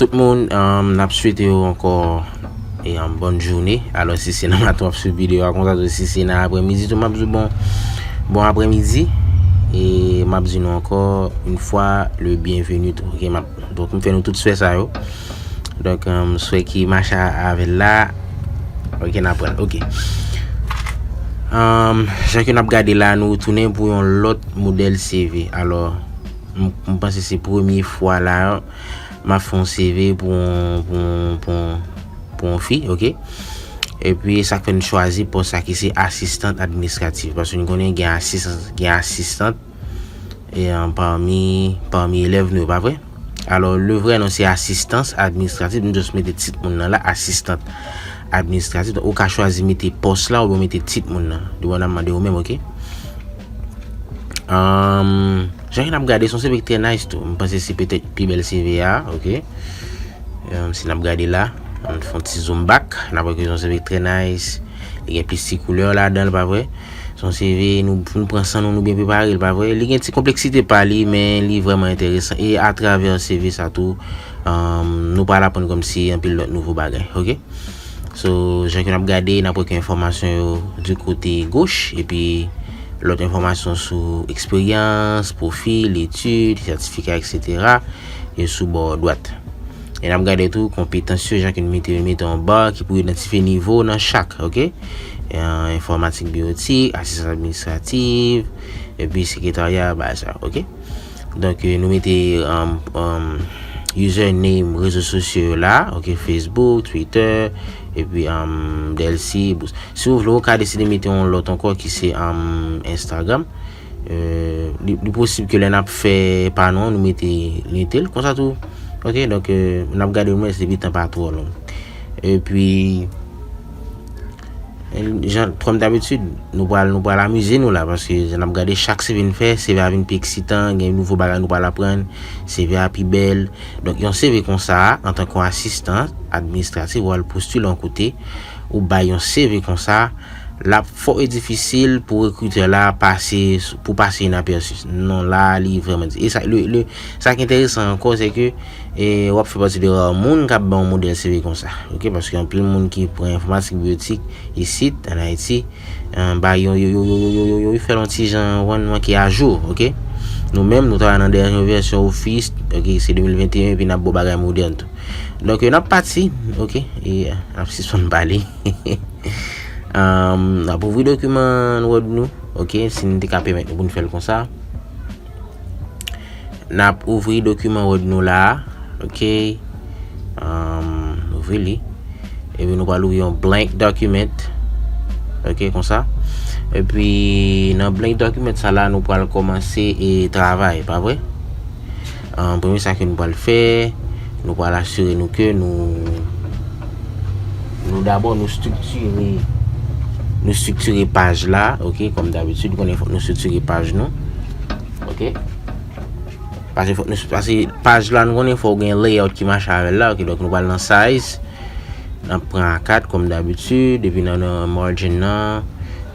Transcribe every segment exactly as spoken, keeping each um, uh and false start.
Tout moun, um, n ap swete yo ankò e um, bòn jounen. Alò, si se nan maten w ap swiv videyo a konsa, tou si se nan aprèmidi, tou m ap di w bon, bon aprèmidi. E m ap di nou ankò, une fois, le bienvenu tou. Ok, m ap, donk, m fè nou tout swè sa yo. Donk, um, swè ki mache avè l la. Ok, n ap pran l. Ok. Um, jan ke n ap gade la, nou tounen pou yon lòt modèl C V. Alò, m, m panse se premye fwa la, m ap fè yon C V pou yon, pou yon, pou yon, pou yon fi, ok? Epi sa k fè n chwazi pòs sa ki se asistant administratif. Paske nou konnen gen asistan, gen asistant e, an, pami, pami elèv nou yo, pa vre? Alò, le vrè non se asistans administratif. Nou just mete tit moun nan la, asistant administratif. Donk, ou ka chwazi mete pòs la oubyen mete tit moun nan. Depandamman de ou menm, ok? Um, jan ke n ap gade, se yon C V ki trè nice tou. M panse se petèt pi bèl C V a, ok? Um, si n ap gade la, ann fè yon ti zoom back, n ap wè ke se yon C V ki trè nice. Li gen plis ti koulè ladan l, pa vre? Se yon C V, nou, pou nou pran san nou, nou byen prepare l, pa vre? Li gen ti konpleksite pa li, men li vrèman enteresan. E atravè C V sa tou, um, nou pral aprann kòmsi anpil lòt nouvo bagay, ok? So, jan ke n ap gade, n ap wè ke enfòmasyon yo di kote goch, epi lòt enfòmasyon sou eksperyans, pwofil, etid, sètifika, etsetera, yo sou bò dwat. E n ap gade tou konpetans yo, jan ke n mete, mete yon ba ki pou idantifye nivo nan chak, ok? E, enfòmatik biwotik, asistans administratif, epi sekretarya, bagay sa, ok? Donk, e, nou mete, um, um, username rezo sosyo yo la, ok, Facebook, Twitter, epi, um, D L C, bous. Si w vle, ou ka deside mete yon lòt ankò ki se, um, Instagram. E, li, li posib ke lè n ap fè pa nou an, nou mete, mete l konsa tou. Ok, donk, e, n ap gade mwen, se depi tan pa twò long. Epi, e, jan, kòm dabitid, nou pral, nou pral amize nou la, paske jan n ap gade chak C V n fè, C V a vin pi eksitan, gen nouvo bagay nou pral aprann, C V a pi bèl. Donk, yon C V konsa, antanke yon asistan administratif, ou al postile yon kote, ou bay yon C V konsa, l ap fò e difisil pou rekritè la pase, pou pase inapèsi. Non, la, li vrèman di. E sa, le, le, sa ki enteresan ankò, se ke, e, w ap fè pati de ra moun k ap bay yon modèl C V konsa. Ok, paske anpil moun ki pran enfòmatik biwotik isit, an Ayiti, e, ba yo, yo, yo, yo fè l yon ti jan, w konprann, manke ajou, ok? Nou menm, nou travay nan dènye vèsyon Office, ok, se de mil venteyen, epi n ap ba w bagay modèn tou. Donk, e, n ap pati, ok, e, n ap sispann pale. Um, n ap ouvri dokiman Word nou, ok, si n te ka pèmèt nou pou n fè l konsa. N ap ouvri dokiman Word nou la, ok. Um, ouvri li. Epi nou pral ouvri yon blank document, ok, konsa. Epi nan blank document sa la, nou pral kòmanse e travay, pa vre? An, premye sa ke nou pral fè, nou pral asire nou ke nou, nou dabò nou estriktire, nou estriktire paj la, ok, kòm dabitid, konnen fòk nou estriktire paj nou, ok. Paske fòk nou, paske paj la, nou konnen fòk gen layout ki mache avè l la, ok, donk nou pral nan size, n ap pran A kat kòm dabitid, epi nan, nan margin nan,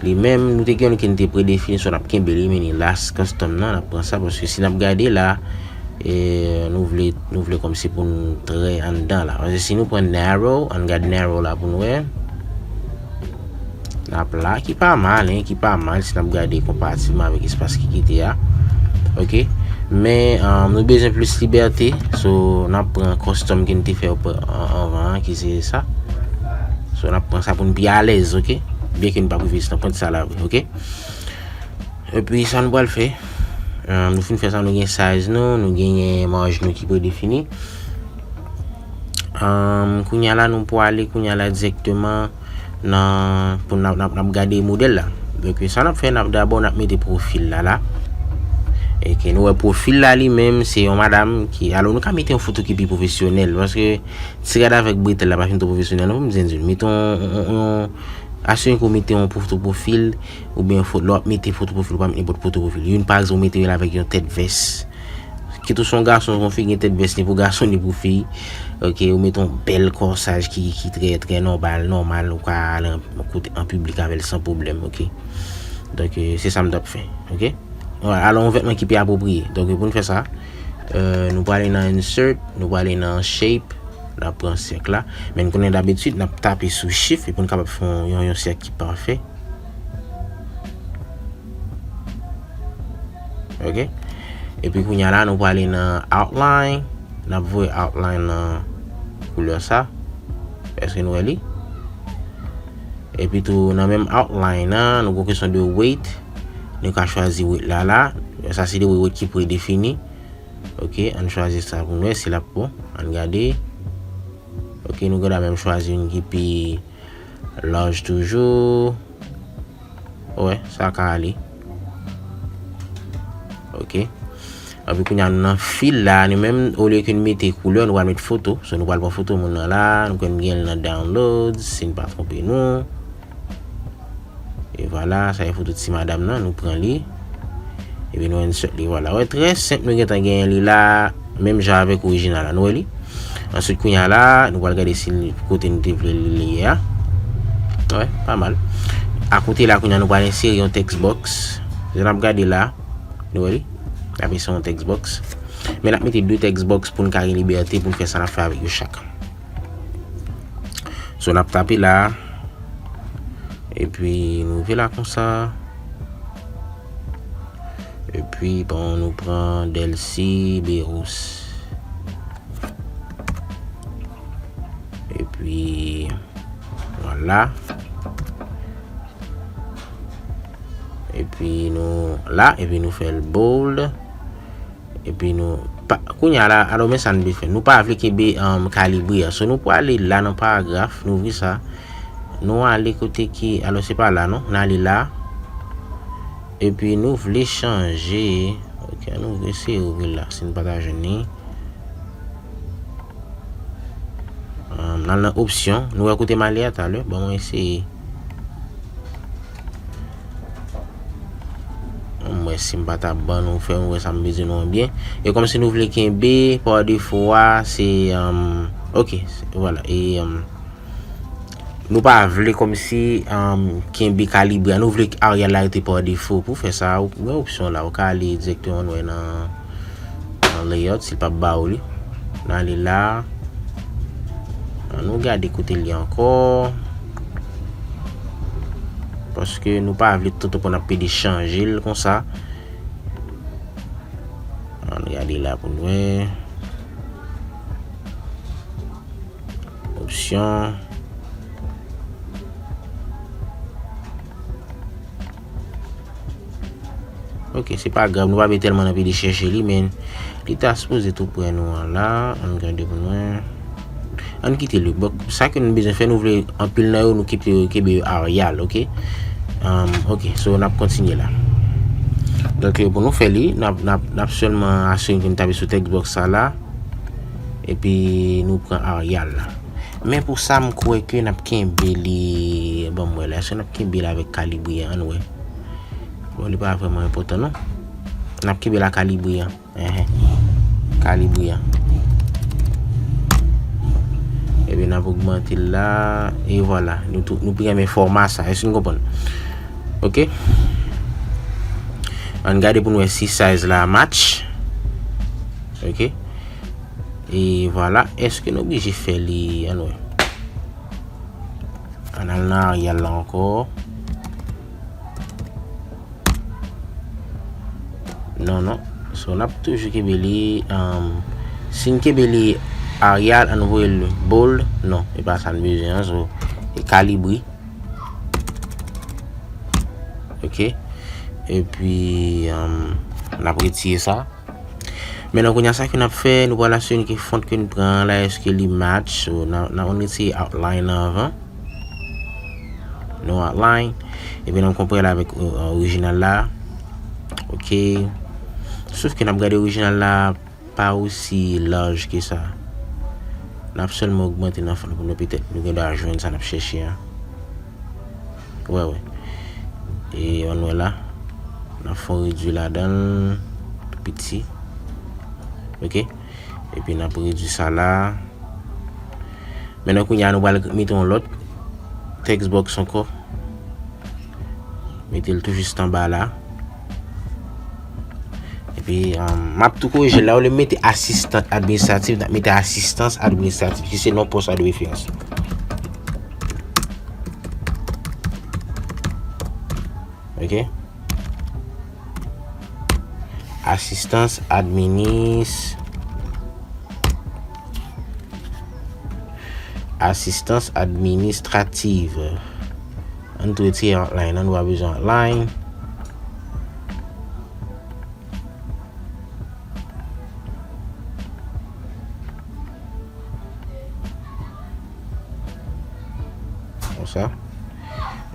li menm, nou te gen yon ki n te predefini, so n ap kenbe li, men li last custom nan, n ap pran sa, paske si n ap gade la, e, nou vle, nou vle kòmsi pou n trè anndan la. Paske si nou pran narrow, ann gad narrow la pou n wè. N ap la, ki pa mal, en, ki pa mal, si n ap gade konparativman avèk espas ki kite a. Ok? Men, um, nou bezwen plis libète, so, n ap pran custom ke n te fè opa-, an-, anvan an, ki se sa. So, n ap pran sa pou n pi alèz, ok? Byen ke n pa pwofesyonèl nan pwent sa la vre, ok? Epi sa nou pral fè, um, nou fin fè sa, nou gen size nou, nou genyen margin nou ki predefini. Um, kounye a la, nou pwale kounye a la dirèkteman nan, pou n ap, n ap, n ap gade modèl la. Donk, sa n ap fè, n ap, dabò, n ap mete pwofil la, la. E ke nou wè pwofil la li menm, se yon madanm ki, alò, nou ka mete yon foto ki pi pwofesyonèl, paske ti rad avèk bretèl la pa fin twò pwofesyonèl, non, pou m di n di, mete yon, yon, yon, yon, asire ke w mete yon foto pwofil, oubyen fo-, lè w ap mete foto pwofil, ou pa mete nenpòt foto pwofil. Youn, pa egzanp, ou mete l avèk yon tèt vès. Kit ou se yon gason, yon fi, gen tèt vès ni pou gason, ni pou fi. Ok, ou mete yon bèl kòsaj ki, ki trè, trè nòmal, nòmal, ou ka al an, kote, an piblik avè l san pwoblèm, ok. Donk, e, se sa m t ap fè, ok. Alò, yon vètman ki pi apwopriye. Donk, pou n fè sa, e, nou prale nan insert, nou prale nan shape, N ap pran sèk la. Men n konnen dabitid, n ap tape sou shift epi n kapab fè yon, yon, yon sèk ki pafè. Ok. Epi kounye a la, nou prale nan outline. N ap voye outline nan koulè sa. Èske nou wè li? Epi tou, nan menm outline nan, nou gen kesyon de weight. Nou ka chwazi weight la la. Sa se de weight ki predefini. Ok, ann chwazi sa pou n wè si l ap bon. Ann gade. Ok, nou gentan menm chwazi youn ki pi large toujou. Wè, sa ka ale. Ok. Epi kounye a nou nan fil la, nou menm, olye ke n mete koulè, nou pral met foto. So, nou pral pran foto moun nan la, nou konn gen l nan downloads, si n pa twonpe nou. E vwala, sa e foto ti madanm nan, nou pran li. Epi nou insert li, vwala. Wè, trè senp, nou gentan genyen li la, menm jan avèk orijinal la. Nou wè li? Answit, kounye a la, nou pral gade si li, kote nou te vle li ye a. Wè, pa mal. Akote la, kounye a, nou pral ensere yon text box. Jan n ap gade la, nou wè li? N ap ensere yon text box. Men n ap mete de text box pou n ka gen libète pou n fè sa n ap fè avèk yo chak. So, n ap tape la. Epi, nou rive la konsa. Epi, bon, nou pran Delcy Berous. Epi, vwala. Epi, nou la, epi nou fè l bold. Epi nou, pa, kounye a la, alò, men sa n vle fè. Nou pa vle kenbe, um, kalibri a. So, nou prale la nan paragraf, nou ouvri sa. Nou ale kote ki, alò, se pa la, non. Nou ale la. Epi nou vle chanje. Ok, nou eseye ouvri l la, si n pa ta jwenn li. Um, n al nan opsyon. Nou wè kote m ale a talè. Bon, mwen eseye. M wè si m pa ta ban nou fè, m wè sa m bezwen nou an byen. E kòmsi nou vle kenbe, pa defo a, se, um, ok, se, vwala. E, um, nou pa vle kòmsi, um, kenbe kalibri a. Nou vle Arial la rete pa defo. Pou fè sa, ou gen opsyon la. Ou ka ale dirèkteman, nou wè nan, nan layout, si l p ap ba ou li. N ale la. Ann nou gade kote l ye ankò. Paske nou pa vle tout tan pou n ap pede chanje l konsa. Ann gade la pou n wè. Opsyon. Ok, se pa grav, nou pa vle tèlman nan pede chèche li, men li ta sipoze tou prè nou an la. Ann gade pou nou wè. Ann kite li. Bon, sa ke nou bezwen fè, nou vle anpil nan yo, nou kite yo, kenbe yo Arial, ok? Um, ok, so n ap kontinye la. Donk, pou nou fè li, n ap, n ap, n ap sèlman asire ke nou tape sou text box sa la. Epi nou pran Arial la. Men pou sa, m kwè ke n ap kenbe li, ban m wè la, èske n ap kenbe l avèk kalibri an, ann wè. Bon, li pa vrèman enpòtan, non. N ap kenbe l ak kalibri an. Enhen. Kalibri an. Epi n ap ogmante l la. E vwala. Nou tou, nou pi renmen fòma sa. Èske nou konprann? Ok. Ann gade pou n wè si size la match. Ok. E vwala. Èske n oblije fè li? Ann wè. Ann al nan Arial la ankò. Non, non. So, n ap toujou kenbe li, um, si n kenbe li Arial, ann voye l bold. Non, e pa sa n bezwen an. So, e kalibri. Ok. Epi, um, n ap retire sa. Mentnan, kounye a, sa ke n ap fè, nou pral asire n ke font ke n pran an la, èske li match. So, n a, n a, ann retire outline nan anvan. No outline. Epi n ap konpare l avèk, euh, orijinal la. Ok. Sof ke n ap gade orijinal la pa osi large ke sa. N ap sèlman ogmante nan fon pou nou, petèt nou gen dwa jwenn sa n ap chèche an. Wè, wè. E ann wè la. N ap fè yon redwi ladan l tou piti. Ok. Epi n ap redwi sa la. Mentnan kounye a nou pral mete yon lòt text box ankò. Mete l tou jis anba la. E Epi, um, m ap tou korije la, olye m mete asistant administratif, n ap mete asistans administratif, ki se non pòs a de referans. Ok. Asistans adminis-, asistans administrativ. Ann tou retire outline, ann nou pa bezwen outline. Konsa.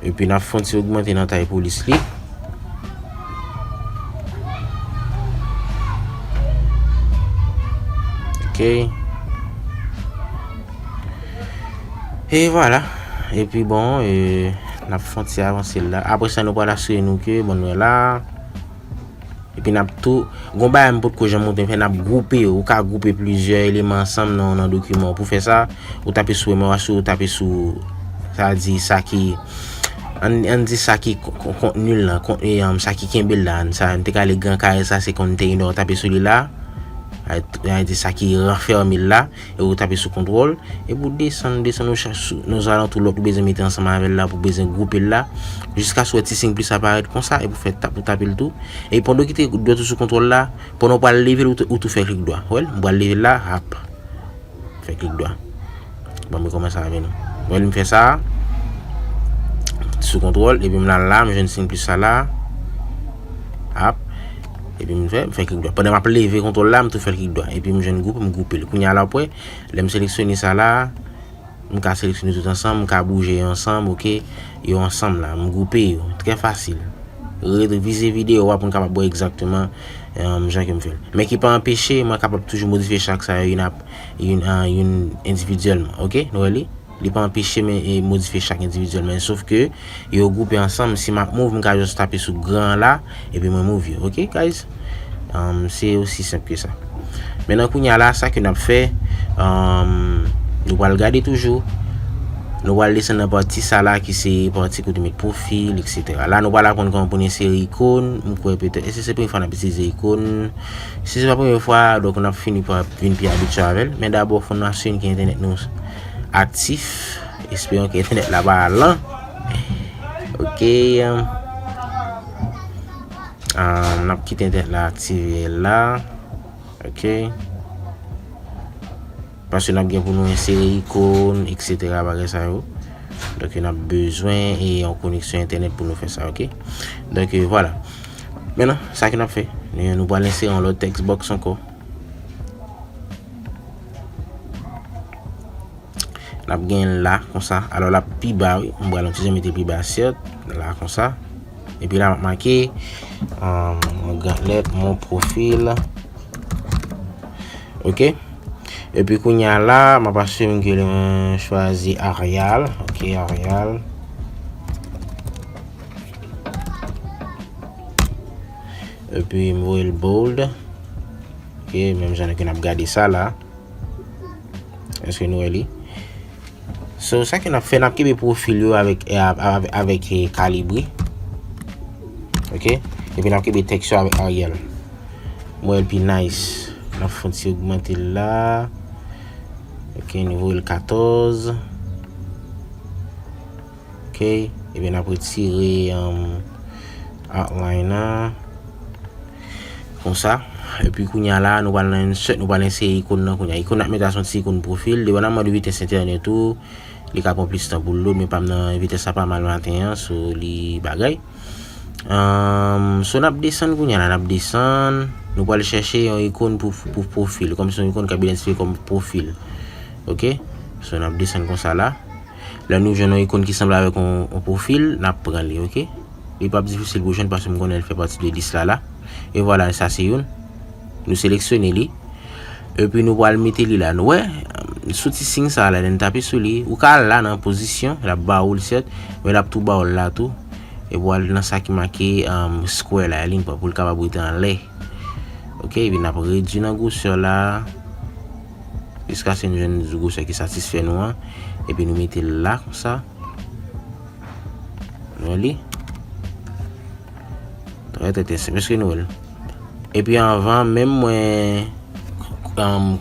Epi n ap fè yon ti ogmante nan tay polis li. Ok. E vwala. Epi bon, e, n ap fè yon ti avanse la. Apre sa, nou pral asire nou ke, bon, nou la. Epi n ap tou, gon bagay m potko janm montre, fè n ap gwoupe yo. Ou ka gwoupe plizyè eleman ansanm nan, nan dokiman. Pou fè sa, ou tape sou, men w asire ou tape sou, sa di sa ki, ann, ann di sa ki kon-, kon-, kontni l lan, kon-, e, um, sa ki kenbe l la, sa, m te ka li gran kare sa, se container, w tape sou li la, sa vle di sa ki ranfème l la, e ou tape sou kontwòl, epi ou desann, desann ou chèche sou, nan zalantou lòt ou bezwen mete ansanm avè l la, pou bezwen gwoupe l la, jiskaske w wè ti siy plis la parèt konsa, epi ou fè tap, ou tape l tou, e pandan w kite dwèt ou sou kontwòl la, pandan w pral leve l, ou tou, ou tou fè klik dwa. Wè l, m pral leve l la, ap. Fè klik dwa. Bon, m rekòmanse avè nou. Wè l, m fè sa. Sou kontwòl, epi m al la, m jwenn siy plis sa la. Ap. Epi m fè, m fè klik dwa. Pandan m ap leve kontwòl la, m tou fè klik dwa. Epi m jwenn gwoup, m gwoupe l. Kounye a la, w ap wè, lè m seleksyone sa la, m ka seleksyone tout ansanm, m ka bouje yo ansanm, ok? Yo ansanm la, m gwoupe yo. Trè fasil. Revize videyo a pou n kapab wè egzakteman, um, jan ke m fè l. Men ki pa anpeche, mwen kapab toujou modifye chak sa yo youn ap, youn, ah, youn endividyèlman, ok? Nou wè li? Li pa anpeche m, e, modifye chak endividyèlman. Sof ke yo gwoupe ansanm, si m ap move, m ka just tape sou gran an la, epi mwen move yo, ok, guys? Um, se osi senp ke sa. Mentnan, kounye a la, sa ke n ap fè, um, nou pral gade toujou. Nou pral desann nan pati sa la, ki se pati kote met pwofil, etsetera. La, nou pral aprann kòman pou n ensere ikòn. M kwè petèt, e se, se premye fwa n ap itilize ikòn. Si se pa premye fwa, donk n ap fini pa vin pi abitye avè l. Men dabò, fò n asire n ke entènèt nou aktif. Esperon ke entènèt la pa lan. Ok. Ah, n ap kite entènèt la aktive la. Ok. Paske n ap gen pou nou ensere ikòn, etsetera, bagay sa yo. Donk, n ap bezwen e yon koneksyon entènèt pou nou fè sa, ok? Donk, e, vwala. Mentnan, sa ke n ap fè, nou, nou pral ensere yon lòt text box ankò. N ap gen la, konsa. Alò, l ap pi ba, wi. M pral yon ti jan mete l pi ba, sèt. La, konsa. Epi la, m ap make, um, an gran lèt, mon profil. Ok. Epi kounye a la, m ap asire m ke mwen chwazi Arial. Ok, Arial. Epi m voye l bold. Ok, menm jan ke n ap gade sa la. Èske nou wè li? So, sa ke n ap fè, n ap kenbe pwofil yo avèk, eh, avèk, avèk, eh, Calibri. Ok? Epi n ap kenbe tèks yo avèk Arial. M wè l pi nice. N ap fè yon ti ogmante l la. Ok, nou voye l katòz. Ok, epi n ap retire, um, outline nan. Konsa. Epi kounye a la, nou pral nan insert, nou pral ensere ikòn nan kounye a. Ikòn nan ap mete a se yon ti ikòn pwofil. Depandaman de vitès entènèt ou, li ka pran plis tan pou l load, men pa m nan vitès la pa mal maten an, so li bagay. Um, so n ap desann kounye a la, n ap desann. Nou pral chèche yon ikòn pou, pou pwofil, kòm se yon ikòn k ap idantifye kòm pwofil. Ok? So n ap desann konsa la. Lè nou jwenn yon ikòn ki sanble avèk yon, yon pwofil, n ap pran li, ok? Li p ap difisil pou jwenn paske m konnen l fè pati de lis la la. E vwala, sa se youn. Nou seleksyone li. Epi nou pral mete li la. Nou wè, sou ti siy sa la, lè n tape sou li, ou ka al la nan pozisyon, l ap ba ou l sèt, men l ap tou ba ou l la tou. Epi w al nan sa ki make, um, square la, li pou l kapab rete anlè. Ok, epi n ap redui nan gwosè la. Jiskaske n jwenn gwosè ki satisfè nou an. Epi nou mete l la konsa. Nou wè li? Trè, trè, trè senp. Èske nou wè l? Epi anvan menm mwen, um,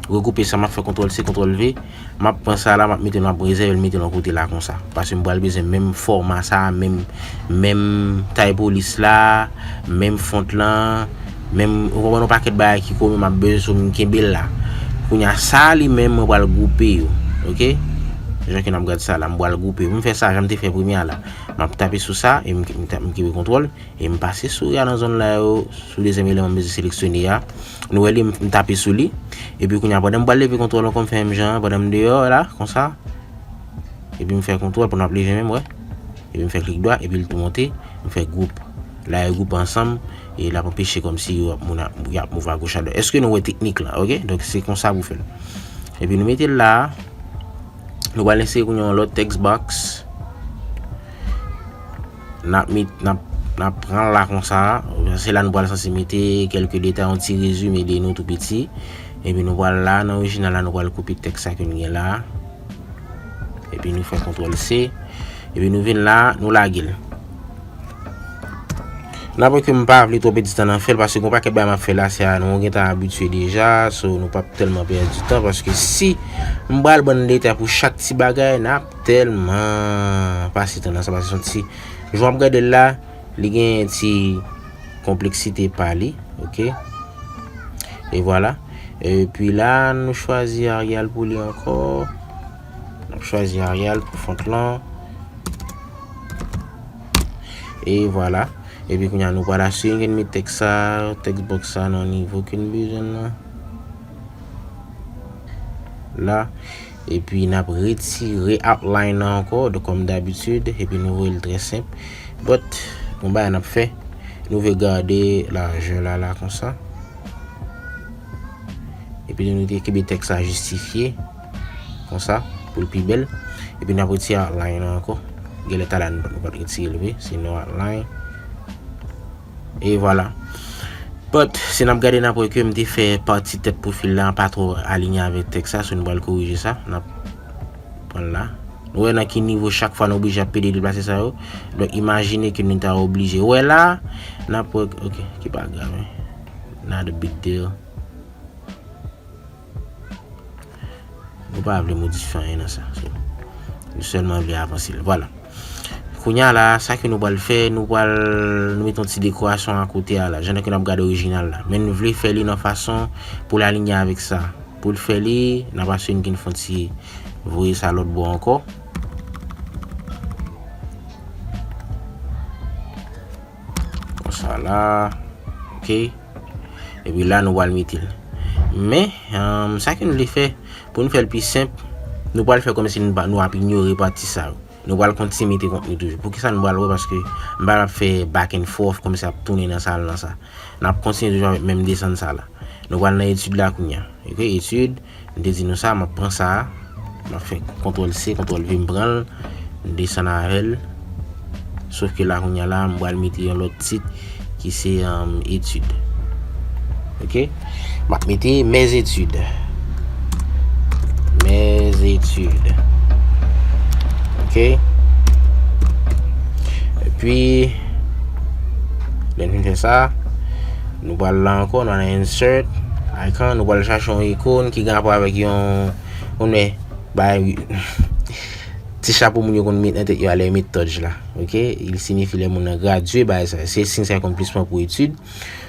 regwoupe sa, m ap fè kontwòl C, kontwòl V. M ap pran sa la, m ap mete l, m ap rezève l, mete l yon kote la konsa. Paske m pral bezwen menm fòma sa, menm, menm tay polis la, menm font lan, menm, ou konprann, yon pakèt bagay ki komen, m ap bezwen sou m kenbe l la. Kounye a, sa li menm, mwen pral gwoupe yo. Oke? Jan ke n ap gad sa la, m pral gwoupe yo. Pou m fè sa, jan m te fè premye a la. M ap tape sou sa, e m, m, m kenbe kontwòl. E m pase sou ya nan zòn la yo, sou dezyèm eleman m bezwen seleksyone a. Nou wè li, m, m tape sou li. Epi kounye a, pandan m pral leve kontwòl ankò, m fè menm jan an, pandan m deyò la, konsa. Epi m fè kontwòl, pandan m ap leve menm, wè. Epi m fè klik dwat, epi l tou monte, m fè gwoup. La, e gwoup ansanm, e l ap anpeche kòmsi yo ap moun ap, y ap mouv agoch adwat. Èske nou wè teknik la, oke? Donk, se konsa pou fè l. Epi nou mete l la, nou pral ensere kounye a yon lòt text box. N ap met, n ap, n ap pran l la konsa. Se la nou pral sanse mete kèlke detay, yon ti rezime de nou tou piti. Epi nou pral la, nan orijinal la, nou pral kopye tèks sa ke n gen la. Epi nou fè kontwòl C. Epi nou vin la, nou lage l. N ap wè ke m pa vle twò pèdi tan nan fè l, paske gon pakèt bagay m ap fè la, se a nou gentan abitye deja, so nou p ap tèlman pèdi tan, paske si m pral ban n detay pou chak ti bagay, n ap tèlman pase tan nan sa, paske se yon ti, jan w ap gade l la, li gen ti konpleksite pa li, oke? E vwala. Epi la, nou chwazi Arial pou li ankò. N ap chwazi Arial pou font lan. E vwala. Epi kounye a, nou pral asire ke n met tèks sa, tèks box sa nan nivo ke n bezwen l lan. La. Epi n ap retire outline nan ankò, donk kòm dabitid, epi nou voye l trè senp. But, gon bagay n ap fè, nou vle gade lajè la, la konsa. Epi nou te kenbe tèks la jistifye, konsa, pou l pi bèl. Epi n ap retire outline nan ankò. Genlè talè a nou pa t, nou pa t retire l vre, se no outline. E vwala. But, si n ap gade, n ap wè ke m te fè pati tèt pwofil la pa twò alinye avèk tèks la, so nou pral korije sa. N ap pran l la. Nou wè nan ki nivo chak fwa nou oblije ap pede deplase sa yo. Donk, imajine ke nou ta oblije. Ou wè la, n ap wè, oke, ki pa grav, hein. Not a big deal. Nou pa vle modifye anyen nan sa. So, nou sèlman vle avanse l. Vwala. Kounye a la, sa ke nou pral fè, nou pral, nou met yon ti dekorasyon akote a la, jan ke n ap gade orijinal la. Men nou vle fè li nan fason pou l alinye avèk sa. Pou l fè li, n ap asire n ke n fè yon ti voye sa lòt bò ankò. Konsa la. Oke. Epi la, nou pral mete l. Men, um, sa ke nou vle fè, pou nou fè l pi senp, nou pral fè kòmsi nou pa, nou ap inyore pati sa yo. Nou pral kontinye mete kontni toujou. Poukisa nou pral wè? Paske m pa ap fè back and forth kòmsi ap tounen nan sa al nan sa. N ap kontinye toujou avèk menm desann sa la. Nou pral nan etid la kounye a. Oke, etid. M te di nou sa, m ap pran sa a. M ap fè kontwòl C, kontwòl V, m pran l. M desann avè l. Sof ke la kounye a la, m pral mete yon lòt tit ki se, um, etid. Oke? M ap mete mes études. Mes études. Oke? Epi, lè n fin fè sa, nou pral la ankò, nou al nan insert, icon, nou pral chache yon ikòn ki gen rapò avèk yon, yon, bay, ti chapo moun yo konn met nan tèt yo a lè yo met tòdj la. Oke? Li siyifi lè moun nan gradye, bay sa. Se siy akonplisman pou etid.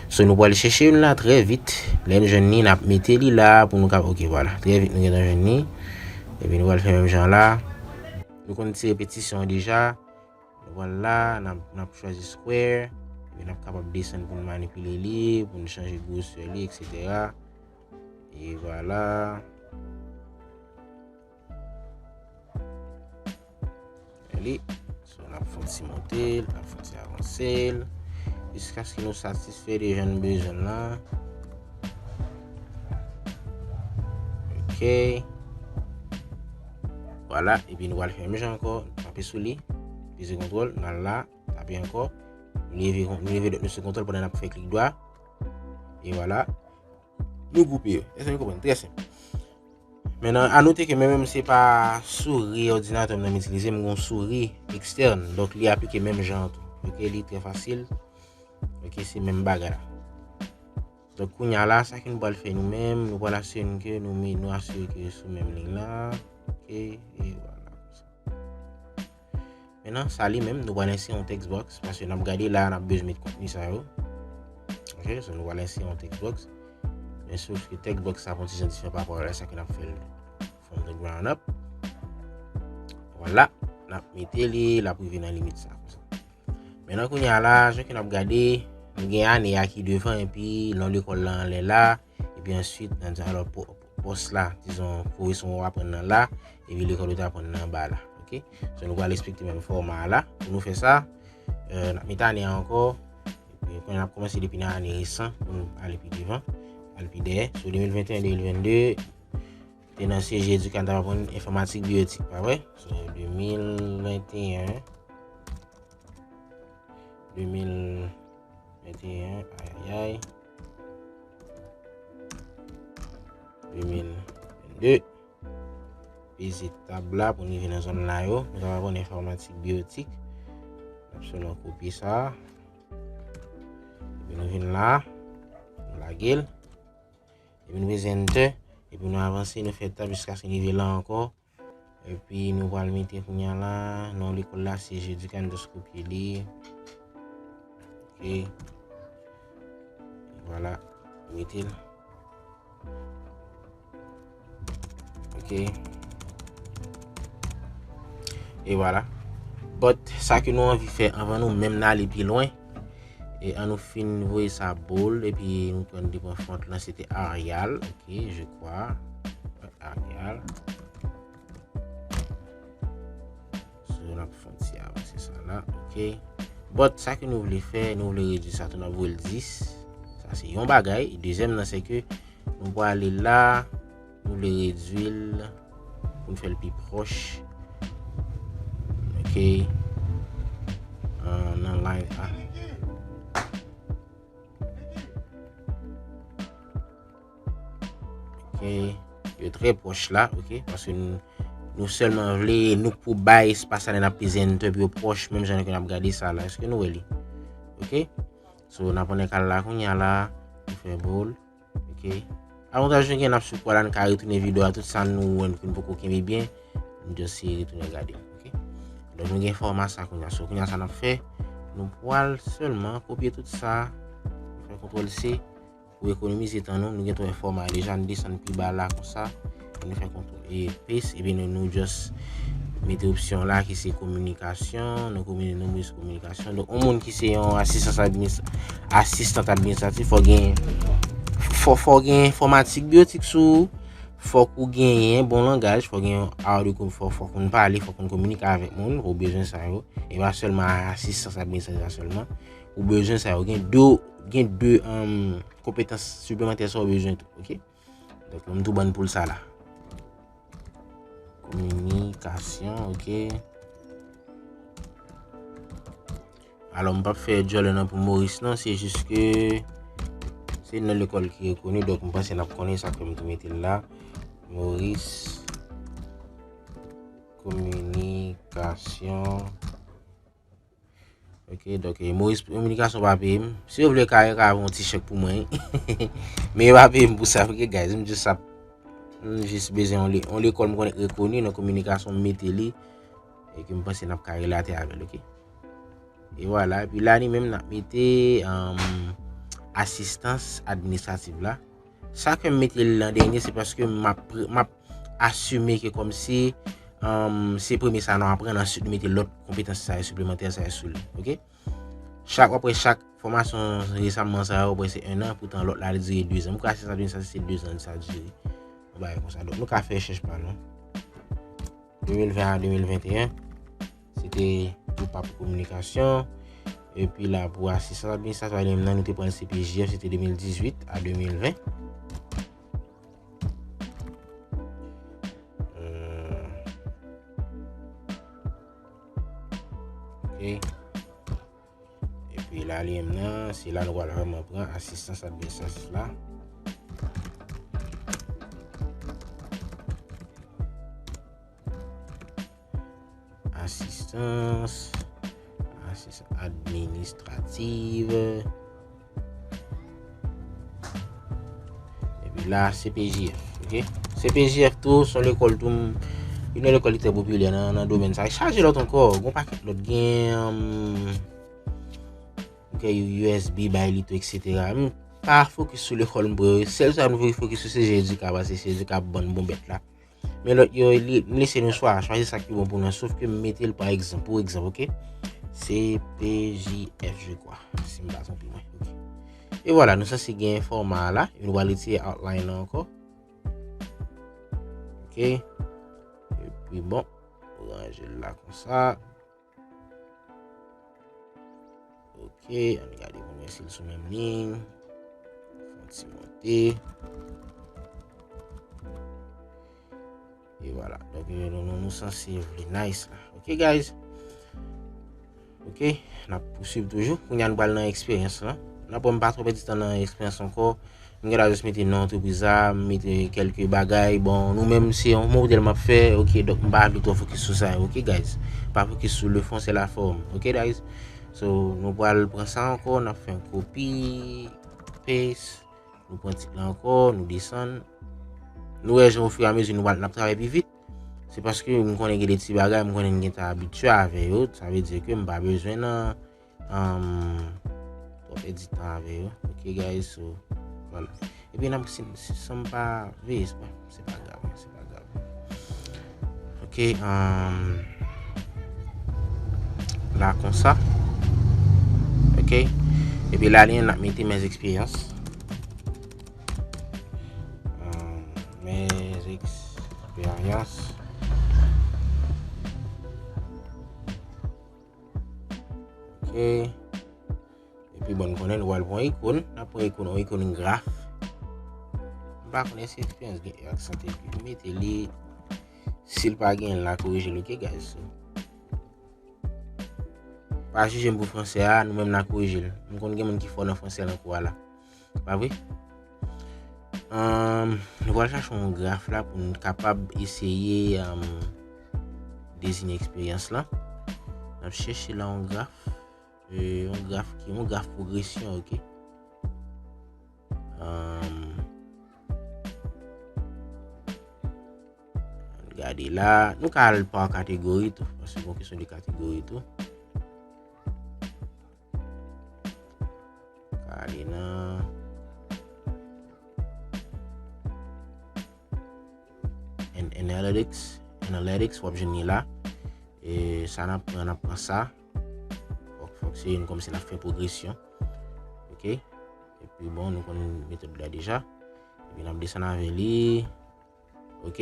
So, nou pral chèche youn la trè vit. Lè n jwenn li, n ap mete li la pou nou ka, oke, vwala. Trè vit, nou gentan jwenn li. Epi nou pral fè menm jan la. Nou konn ti repetisyon deja. Nou pral la, n ap, n ap chwazi square. Epi n ap kapab desann pou n manipile li, pou n chanje gwosè li, etsetera. E vwala. Li. So, n ap fè yon ti monte l, n ap fè yon ti avanse l, jiskaske nou satisfè de jan n bezwen l lan. Oke. Vwala, epi nou pral fè menm jan ankò, tape sou li, peze kontwòl, n al la, tape ankò, nou leve, nou leve dòt nou sou kontwòl pandan n ap fè klik dwa. E vwala. Nou gwoupe yo. Èske nou konprann? Trè senp. Men nan, anote ke mwen menm se pa souri òdinatè m nan m itilize, m gen yon souri ekstèn. Donk, li aplike menm jan an tou. Oke, li trè fasil. Oke, se menm bagay la. Donk, kounye a la, sa ke nou pral fè nou menm, nou pral asire nou ke nou, nou asire ke sou menm liy la. Ok, e vwala, konsa. Mentnan, sa li menm, nou pral ensere yon text box, paske n ap gade la, n ap bezwen met kontni sa yo. Ok, so nou pral ensere yon text box. Men sof ke text box sa pran ti jan diferan pa rapò a sa ke n ap fè l from the ground up. Vwala, n ap mete li, l ap rive nan limit sa, konsa. Mentnan, kounye a la, jan ke n ap gade, nou gen ane a ki devan, epi non lekòl la anlè la, epi answit, n ap di, alò, po-, pòs la, dizon, pwofesè w aprann nan la, epi lekòl ou t aprann nan anba la, ok? So, nou pral respekte menm fòma a la. Pou nou fè sa, euh, n ap mete ane a ankò, epi kounye a n ap kòmanse depi nan ane resan, pou nou ale pi devan, ale pi dèyè. So, de mil venteyen, de mil vennde, te nan C G Educa, n t ap aprann enfòmatik biyotik, pa vre? So, de mil venteyen, de mil venteyen, ayayay, de mil vennde. Peze tab la pou n rive nan zòn la yo. Nou t ap aprann enfòmatik biyotik. N ap sèlman kopye sa. Epi nou vin la. Nou lage l. Epi nou peze enter. Epi nou avanse, nou fè tab jiskaske n rive la ankò. Epi nou pral mete kounye a la, non lekòl la, se Jeudi Candos kopye li. Ok. Vwala. Mete l. Ok. E vwala. But, sa ke nou anvi fè anvan nou menm n ale pi lwen, e an nou fin voye sa bold, epi nou pran, nou te pran font lan, se te Arial, ok, je crois. Arial. So, n ap fè yon ti avanse sa la, ok. But, sa ke nou vle fè, nou vle redui sa tou, n ap voye l dis. Sa se yon bagay. Dezyèm nan, se ke nou prale la, nou vle redui l pou n fè l pi pwòch. Ok. Euh, nan line A. Ok. Yo trè pwòch la, ok. Paske nou, nou sèlman vle, nou pou bay espas la, n ap peze enter pou yo pwòch, menm jan ke n ap gade sa la. Èske nou wè li? Ok. So, n ap pran ekal la kounye a la, nou fè bold. Ok. Avantaj nou gen, n ap sou kwa la, n ka retounen videyo a, tout sa nou wè nou poko kenbe byen, nou just retounen gade. Ok. Donk, nou gen fòma sa kounye a. So, kounye a sa n ap fè, nou pral sèlman kopye tout sa, nou fè kontwòl C, pou ekonomize tan nou, nou gen twò fòma deja, nou desann pi ba la konsa, nou fè kontwòl E, paste, epi nou, nou just mete opsyon la ki se kominikasyon, nou komini-, nou mete kominikasyon. Donk, yon moun ki se yon asistans adminis-, asistant administratif, fò gen, fò, fò gen enfòmatik, biyotik sou ou, fòk ou genyen bon langaj, fò gen yon art de com-, fò, fò konn pale, fò konn kominike avèk moun, ou bezwen sa yo. E pa sèlman asistans administratif la sèlman. Ou bezwen sa yo. Gen de, gen de, um, konpetans siplemantè sa ou bezwen tou, ok? Donk, m tou ban pou l sa la. Kominikasyon, ok. Alò, m p ap fè djòlè nan pou Maurice, non, se jis ke se non lekòl ki rekoni, donk m panse n ap konnen sa, fè m tou mete l la. Maurice, kominikasyon. Ok, donk, eh, Maurice Kominikasyon pa peye m. Si yo vle, ka, yo ka voye yon ti chèk pou mwen. Men yo pa peye m pou sa, ok, guys. M jis ap, m jis bezwen yon le-, yon lekòl m konnen rekoni nan kominikasyon, m mete li. E ke m panse n ap ka relate avè l, ok? E vwala. Epi la, li menm, n ap mete, um, asistans administratif la. Sa ke m mete l an dènye, se paske m ap pre-, m ap asime ke kòmsi, um, se premye sa nou aprann, answit nou mete lòt konpetans sa yo siplemantè sa yo sou li. Ok? Chak, w ap wè chak fòmasyon resaman sa yo, w ap wè se en an, poutan lòt la, li dire de zan. M kwè asistans administratif se de zan sa dire. Yon bagay konsa. Donk, nou ka fè rechèch pa nou. De mil ven a de mil venteyen, se te tou pa pou kominikasyon. Epi la, pou asistans administratif a li menm nan, nou te pran C P J F, se te de mil dizuit a de mil ven. Euh, ok. Epi la, li menm nan, se la nou pral vrèman pran asistans administratif la. Asistans, asistans administratif. la, C P J F, ok? C P J F tou, se yon lekòl tou, m- youn nan lekòl ki trè popilè nan, nan domèn sa. E chaje lòt ankò, gon pakèt lòt. Gen, um, ok, U S B, bay li tou, et cetera. M pa fokis sou lekòl m pre yo. Sèl sa m vle fokis sou se Jedi k ap pase, se Jedi k ap ban n bon bèt la. Men lòt yo, li- m lese nou chwa, chwazi sa ki bon pou nou, sof ke m mete l pa egzanp, pou egzanp, ok? C P J F, je crois, si m pa twonpe mwen, ok? E vwala, nou sanse gen fòma a la, e nou pral retire outline lan ankò. Ok. Epi bon, nou ranje l la konsa. Ok, ann gade pou nou wè si l sou menm liy. Fè yon ti monte. E vwala. Donk, nou, nou, nou sanse vle nice la. Ok, guys? Ok, n ap pouswiv toujou. Kounye a nou pral nan eksperyans lan. N ap pran m pa twò pèdi tan nan eksperyans ankò. M gen la jis mete non antrepriz la, m mete kèlke bagay. Bon, nou menm se yon modèl m ap fè, ok, donk m pa vle twò fokis sou sa, ok, guys? Pa fokis sou le fond, c'est la forme, ok, guys? So, nou pral pran sa ankò, n ap fè yon kopi, paste, nou pran tit la ankò, nou desann. Nou wè jan ofiramezi nou pral, n ap travay pi vit. Se paske m konnen gen de ti bagay, m konnen m gentan abitye avè yo. Sa vle di ke m pa bezwen nan, um, twò pèdi tan avè yo. Ok, guys, so, vwala. Epi n ap, si, si, san m pa veye, se pa, se pa grav, se pa grav. Ok, um, la konsa. Ok. Epi la li an, n ap mete mes expériences. Um, mes expériences. Ok. Epi bon, nou konnen nou pral pran ikon, n ap pran ikon, yon ikon graf. M pa konnen si eksperyans gen e aksante epi nou mete li. Si l pa gen, n a korije l, ok, guys? So, pa jije m pou fransè a, nou menm n a korije l. M konn gen moun ki fò nan fransè nan kou a la. Pa vre? Ahn, nou pral chache yon graf la pou n kapab eseye, ahn, dezine eksperyans lan. N ap chèche la yon graf. E, yon graf ki, yon graf pwogresyon, ok? Ahn, ann gade la. Nou ka al pa kategori tou, paske gon kesyon de kategori tou. Ka ale nan an-, analytics, analytics, w ap jwenn li la. E sa n ap pran, n ap pran sa. Fòk, fòk se youn kòmsi n ap fè pwogresyon. Ok? Epi bon, nou konn metòd la deja. Epi n ap desann avè li. Ok?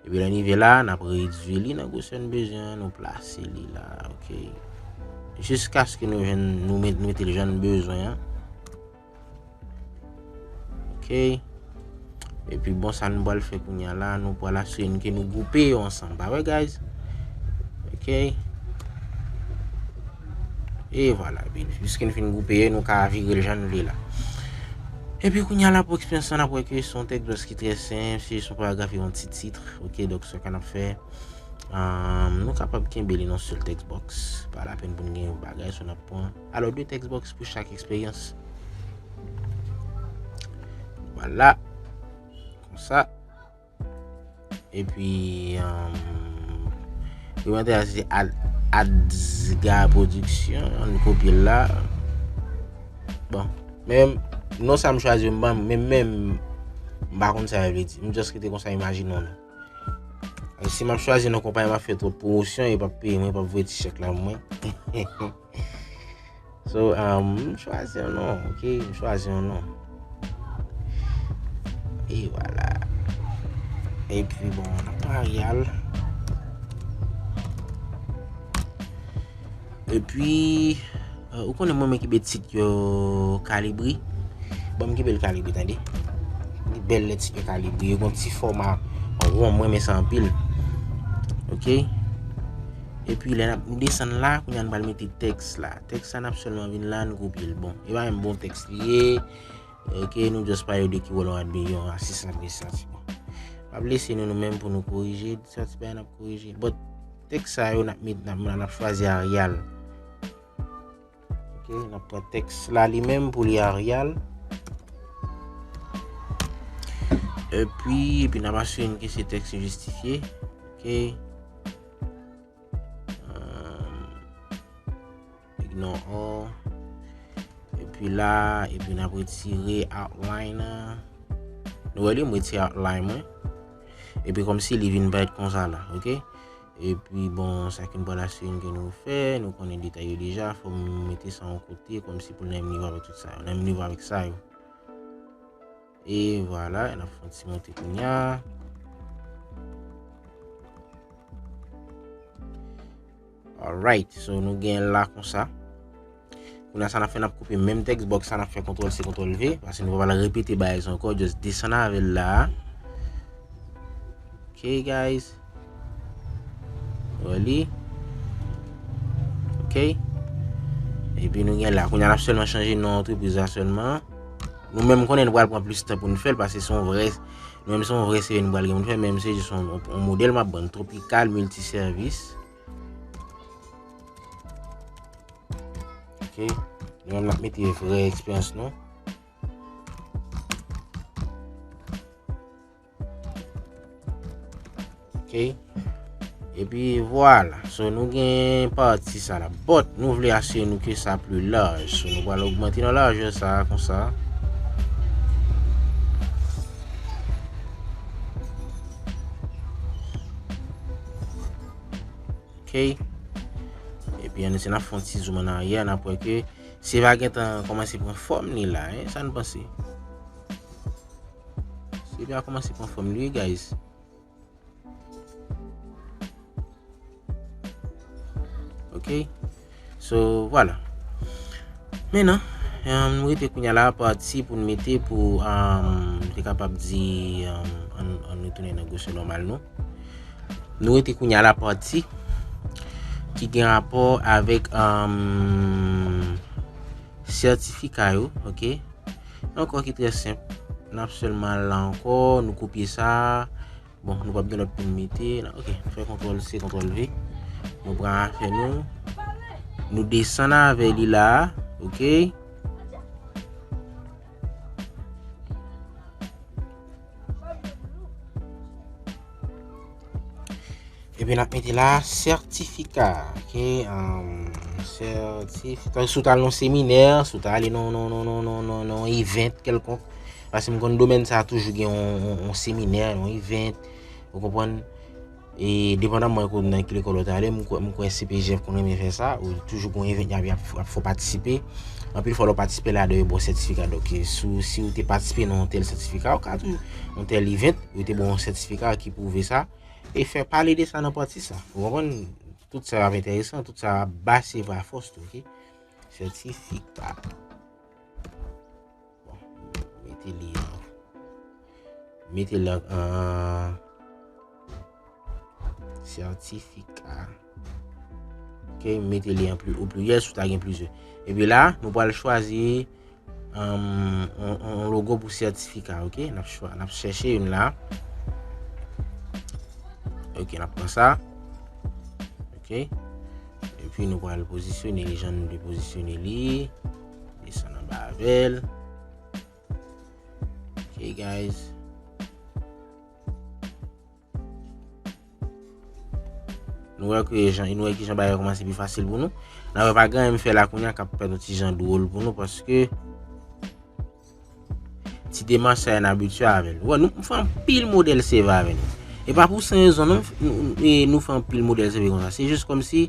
Epi lè n rive la, n ap redui li nan gwosè n bezwen an, nou plase li la, ok? Jiskaske nou jwenn, nou met, nou mete l jan n bezwen an. Ok? Epi bon, sa nou pral fè kounye a la, nou pral asire n ke nou gwoupe yo ansanm, pa vre, guys? Ok? E vwala, epi piske n fin gwoupe yo, nou ka vire l jan n vle la. Epi kounye a la pou eksperyans lan, n ap wè ke se yon text box ki trè senp, se jis yon paragraf e yon ti tit. Ok, donk sa k n ap fè, ahn, nou kapab kenbe li nan sèl text box. Pa lapèn pou n gen yon bagay, so n ap pran. Alò, de text box pou chak eksperyans. Vwala. Konsa. Epi, ahn, kòmantè a se Ad-, Adzga Production, ann kopye l la. Bon, men non sa m chwazi yo, m pa, men, men, m pa konn sa yo vle di. M just rete konsa, imajine yon non. Si m ap chwazi non konpayi, m ap fè twòp pwomosyon, yo p ap peye mwen, yo p ap voye ti chèk la pou mwen. So, um, m chwazi yon non, ok? M chwazi yon non. E vwala. Epi, bon, n ap pran Arial. Epi, euh, ou konnen mwen, mwen kenbe tit yo kalibri. Bon, m kenbe l kalibri, tande. Li bèl lè tit yo kalibri. Yo gon ti fòma won, mwen renmen sa anpil. Ok? Epi lè n ap desann la, kounye a n pral mete tèks la. Tèks la n ap sèlman vin la, n kopye l. Bon, e pa menm bon tèks li ye. Ok, nou just pale de ki wòl yon admi-, yon asistan administratif. Bon. M ap lese nou, nou menm pou nou korije. Sa ti bagay n ap korije. But, tèks sa yo n ap met, n ap, n ap chwazi Arial. Ok, n ap pran tèks la li menm pou li Arial. Epi, epi n ap asire n ke se tèks yo jistifye. Ok. Ignore all. Epi la, epi n ap retire outline an. Nou wè li, m retire outline mwen. Epi kòmsi li vin parèt konsa la, ok? Epi bon, sa ke n pral asire n ke nou fè, nou konnen detay yo deja, fò m mete sa yon kote, kòmsi pou l nan menm nivo avèk tout sa yo, nan menm nivo avèk sa yo. E vwala, n ap fè yon ti monte kounye a. Alright, so nou gen la konsa. Kounye a sa n ap fè, n ap koupe menm text box sa, n ap fè kontwòl C, kontwòl V, paske nou pa pral repete bagay sa ankò, just desann avè l la. Ok, guys. Wè li. Ok. Epi nou gen la. Kounye a n ap sèlman chanje non antrepriz la sèlman. Nou menm konnen nou pral pran plis tan pou nou fè l, paske se yon vrè, nou menm se yon vrè seri nou pral gen pou nou fè, men se jis yon, yon modèl m ap ban nou, Tropical Multiservice. Ok. Nou menm n ap mete vrè eksperyans nou. Ok. Epi vwala. So nou gen pati sa la. But nou vle asire nou ke sa pli laj. So nou pral ogmante nan lajè sa konsa. Ok. Epi ann ese n ap fè yon ti zoom ann aryè, n ap wè ke seve a gentan kòmanse pran fòm li la, hein, sa n panse? Seve a kòmanse pran fòm li, wi, guys. Ok. So, vwala. Mentnan, um, nou rete kounye a la pati pou n mete pou, um, nou te kapab di, um, ann, ann retounen nan gwosè nòmal nou. Nou rete kounye a la pati ki gen rapò avèk, um, sètifika yo, ok? Ankò ki trè senp. N ap sèlman al la ankò, nou kopye sa. Bon, nou p ap gen lòt pou n mete la. Ok, fè kontwòl C, kontwòl V. Nou pran afè nou. Nou desann avè li la, ok? Epi n ap mete la sètifika. Ok, um, sètifika. Si w t al nan seminè, si w t al nan, nan, nan event kèlkonk, paske m konn domèn sa a toujou gen yon, yon, yon seminè, yon event, ou konprann? E depandaman de nan ki lekòl ou t ale, m kwè, m kwè C P G F konn renmen fè sa, ou toujou gen yon event y ap, y ap, y ap fè w patisipe. Anpil fwa lè w patisipe ladan yo ba w sètifika. Donk, si, si w te patisipe nan yon tèl sètifika, ou ka toujou, yon tèl event, yo te ba w yon sètifika ki pwouve sa. E fè pale de sa nan pati sa. Ou konprann? Tout sa ap enteresan, tout sa ap ba seve a fòs tou, ok? Sètifika. Bon, mete li an, mete li an, an sètifika. Ok, mete li an pli, o pliryèl, si w ta gen plizyè. Epi la, nou pral chwazi, um, on, on logo pou sètifika, ok? N ap chwa-, n ap chèche youn la. Ok, n ap pran sa. Ok. Epi nou pral pozisyone li jan nou vle pozisyone li. Desann anba avè l. Ok, guys. Nou wè ke jan, nou wè kijan bagay yo kòmanse pi fasil pou nou. N a wè pa gen anyen m fè la kounye a k ap pèt yon ti jan dwòl pou nou, paske ti demach sa yo n abitye avè l. Wè, nou, m fè anpil modèl seve avè nou. E pa pou san rezon, non, m f-, nou, e nou fè anpil modèl seve konsa. Se jis kòmsi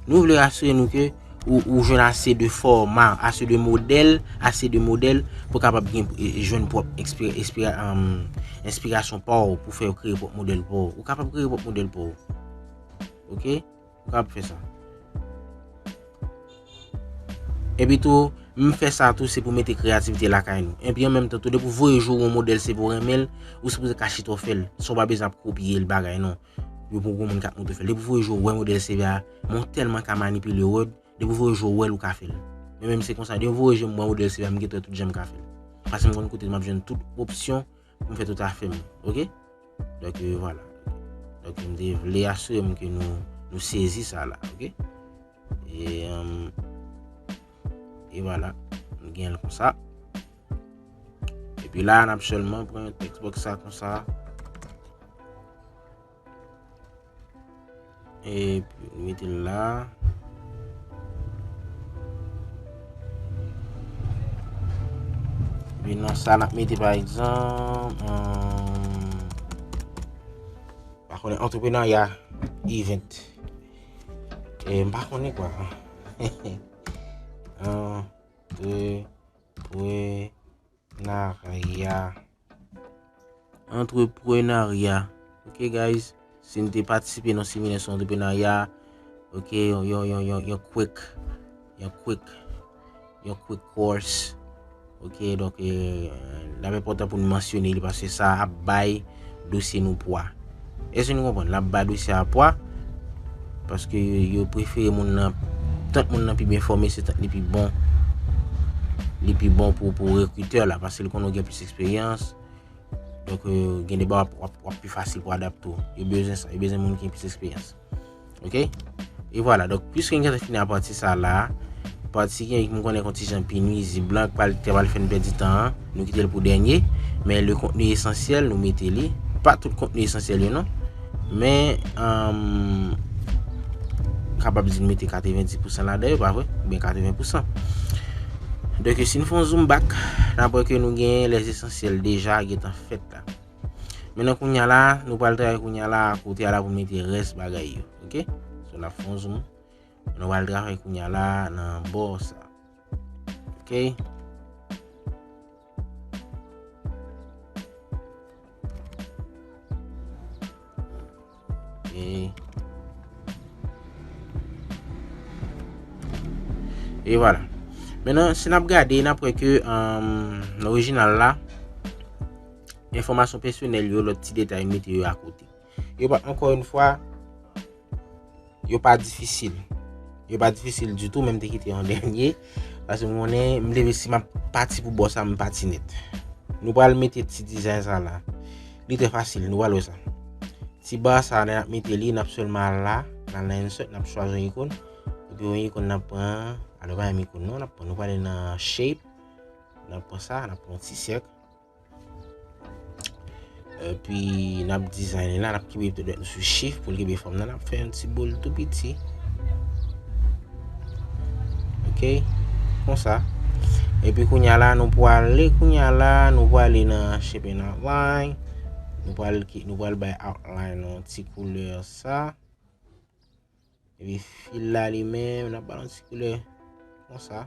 nou vle rasire nou ke ou, ou jwenn ase de fòma, ase de modèl, ase de modèl pou kapab gen, e, jwenn pwòp ekspi-, ekspira-, um, enspirasyon pa w pou fè w kreye pwòp modèl pa w. Ou kapab kreye pwòp modèl pa w. Ok? Ou kapab fè sa. Epi tou, m fè sa tou, se pou mete kreyativite lakay nou. Epi an menm tan tou, depi w voye jou yon modèl seve w renmen l, ou sipoze ka chita w fè l, san w pa bezwen ap kopye l bagay, non. Yo pou gon moun k ap montre w fè l. Depi w voye jou w wè modèl seve a, men w tèlman ka manipile Word, depi w voye jou w wè l, ou ka fè l. Men menm se konsa, depi w voye jou m wè modèl seve a, m gentan wè tout jan m ka fè l. Paske m konn kote m ap jwenn tout opsyon pou m fè tout afè m, ok? Donk, euh, vwala. Donk, m te vle asire m ke nou, nou sezi sa la, ok? E, euh, e vwala, nou gen l konsa. Epi E la, n ap sèlman pran yon text box sa konsa. Epi, mete l la. Epi, nan sa, n ap mete, pa egzanp, um, pa konnen, entreprenarya event. E, m pa konnen kwa. Antre- Entreprenarya. Entreprenarya. Ok, guys. Si n te patisipe nan seminè sou entreprenarya, ok, yon, yon, yon, yon, yon quick, yon quick, yon quick course. Ok, donk, eh, l ap enpòtan pou n mansyone li paske sa ap bay dosye nou pwa. Èske nou konprann? L ap ba dosye a pwa, paske yo, yo prefere moun nan, tant moun nan pi byen fòme, se tant li pi bon, li pi bon pou, pou rekritè la, paske li konnen w gen plis eksperyans. Donk, eh, gen de bagay w ap, w ap, w ap pi fasil pou adapte w. Yo bezwen sa, yo bezwen moun ki gen plis eksperyans. Ok? E vwala, donk, piske n gentan fini a pati sa la, pati ki m konnen konn ti jan pi nwizib lan, k pral, te pral fè n pèdi tan an, nou kite l pou dènye. Men le kontni esansyèl, nou mete li. Pa tout kontni esansyèl yo, non. Men, um, kapab di n mete katrevenndis pousan ladan yo, pa vre? Oubyen katreven pousan. Donk, si n fè yon zoom back, n ap wè ke nou gen lèzesansyèl deja gentan fèt la. Mennen kounye a la, nou pral travay kounye a la, kote a la pou mete rès bagay yo. Ok? So, n ap fè yon zoom. Nou pral travay kounye a la nan bò sa. Ok? E, e vwala. Mennen, si n ap gade, n ap wè ke, um, nan orijinal la, enfòmasyon pèsonèl yo, lòt ti detay, mete yo akote. Yo pa, ankò yon fwa, yo pa difisil. Yo pa difisil ditou, men m te kite yon dènye. Paske m konnen, m leve si m ap pati pou bò sa, m pati nèt. Nou pral mete ti dizay sa la. Li trè fasil, nou pral wè sa. Ti ba sa, n ap mete li, n ap sèlman al la, n al nan insert, n ap chwazi yon ikòn. Epi yon ikòn n ap pran, alò pa yon ikòn non, n ap pran, nou prale nan shape, n ap pran sa, n ap pran yon ti sèk. Epi, n ap dizayne la, n ap kenbe dwèt nou sou shift pou l kenbe fòm nan, n ap fè yon ti boul tou piti. Ok, konsa. Epi kounye a la, nou pwale, kounye a la, nou pwale nan shape and outline. Nou pral ki, nou pral bay outline yon ti koulè sa. Epi fil la li menm, n ap ba l yon ti koulè konsa.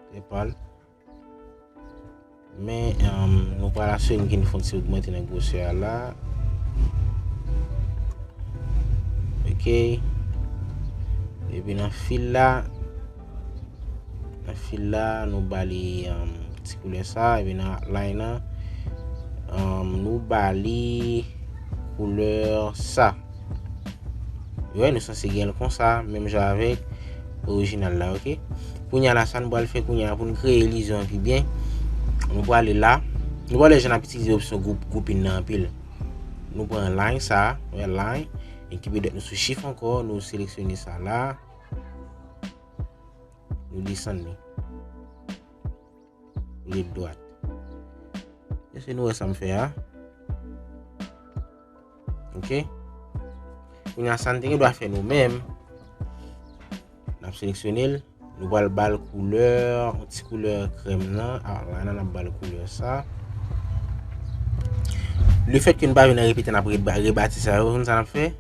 Trè pal. Men, um, nou pral asire n ke n fè yon ti ogmante nan gwosè a la. Ok. Epi nan fil la, nan fil la, nou ba li, um, ti koulè sa. Epi nan outline nan, um, nou ba li koulè sa. Wi, nou sanse gen l konsa, menm jan avèk orijinal la, ok? Kounye a la, sa nou pral fè kounye a pou n kreye ilizyon an pi byen. Nou prale la. Nou prale jan n ap itilize opsyon gwoup, grouping nan anpil. Nou pran line sa, nou wè line, e ki pèmèt nou sou shift ankò, nou seleksyone sa la. Nou desann li. Li dwat. Èske nou wè sa m fè a? Ok. Kounye a sa n te gen dwa fè nou menm. N ap seleksyone l. Nou pral ba l koulè, yon ti koulè krèm nan. Outline nan, n ap ba l koulè sa. Lefètke n pa vin repete, n ap reba-, rebati sa yo. Ou konn sa n ap fè?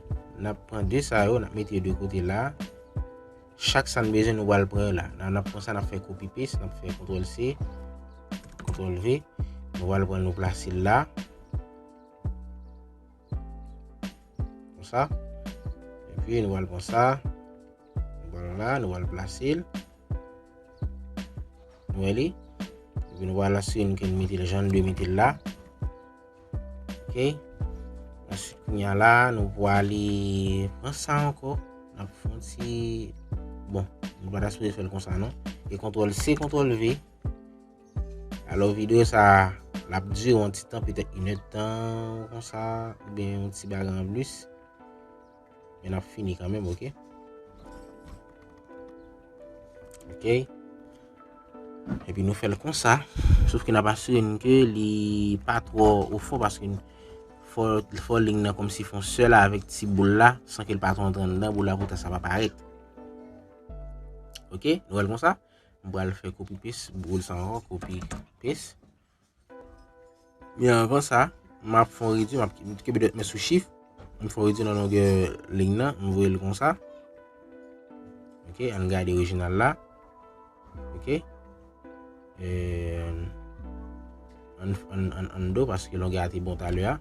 N ap pran de sa yo, n ap mete yo de kote la. Chak sa n bezwen, nou pral pran yo la. N ap, n ap pran sa, n ap fè copy paste, n ap fè kontwòl C, kontwòl V. Nou pral pran, nou plase l la. Konsa. Epi, nou pral pran sa. Nou pral la, nou pral plase l. Nou wè li. Epi, nou pral asire n ke n mete l jan n dwe mete l la. Ok. Answit, kounye a la, nou pral ale pran sa ankò. N ap fè yon ti, bon, nou pa ta sipoze fè l konsa, non. E kontwòl C, kontwòl V. Alò, videyo sa a, l ap dire yon ti tan, petèt inèdtan, konsa, oubyen yon ti bagay anplis. Men n ap fini kanmenm, ok? Ok. Epi nou fè l konsa. Sof ke n ap asire n ke li pa twò o fon, paske fò, fò liy nan kòmsi fè yon sèl avèk ti boul la, san ke l pa twò antre anndan boul la, pou tan sa pa parèt. Ok, nou wè l konsa. M pral fè kopi pes boul sa ankò, kopi pes. Men anvan sa, m ap fè yon redwi, m ap kenbe dwèt mwen sou shift, m fè yon redwi nan longè liy nan, m voye l konsa. Ok, ann gade orijinal la. Ok. Eh, ann, ann, ann, ann do, paske longè a te bon talè a.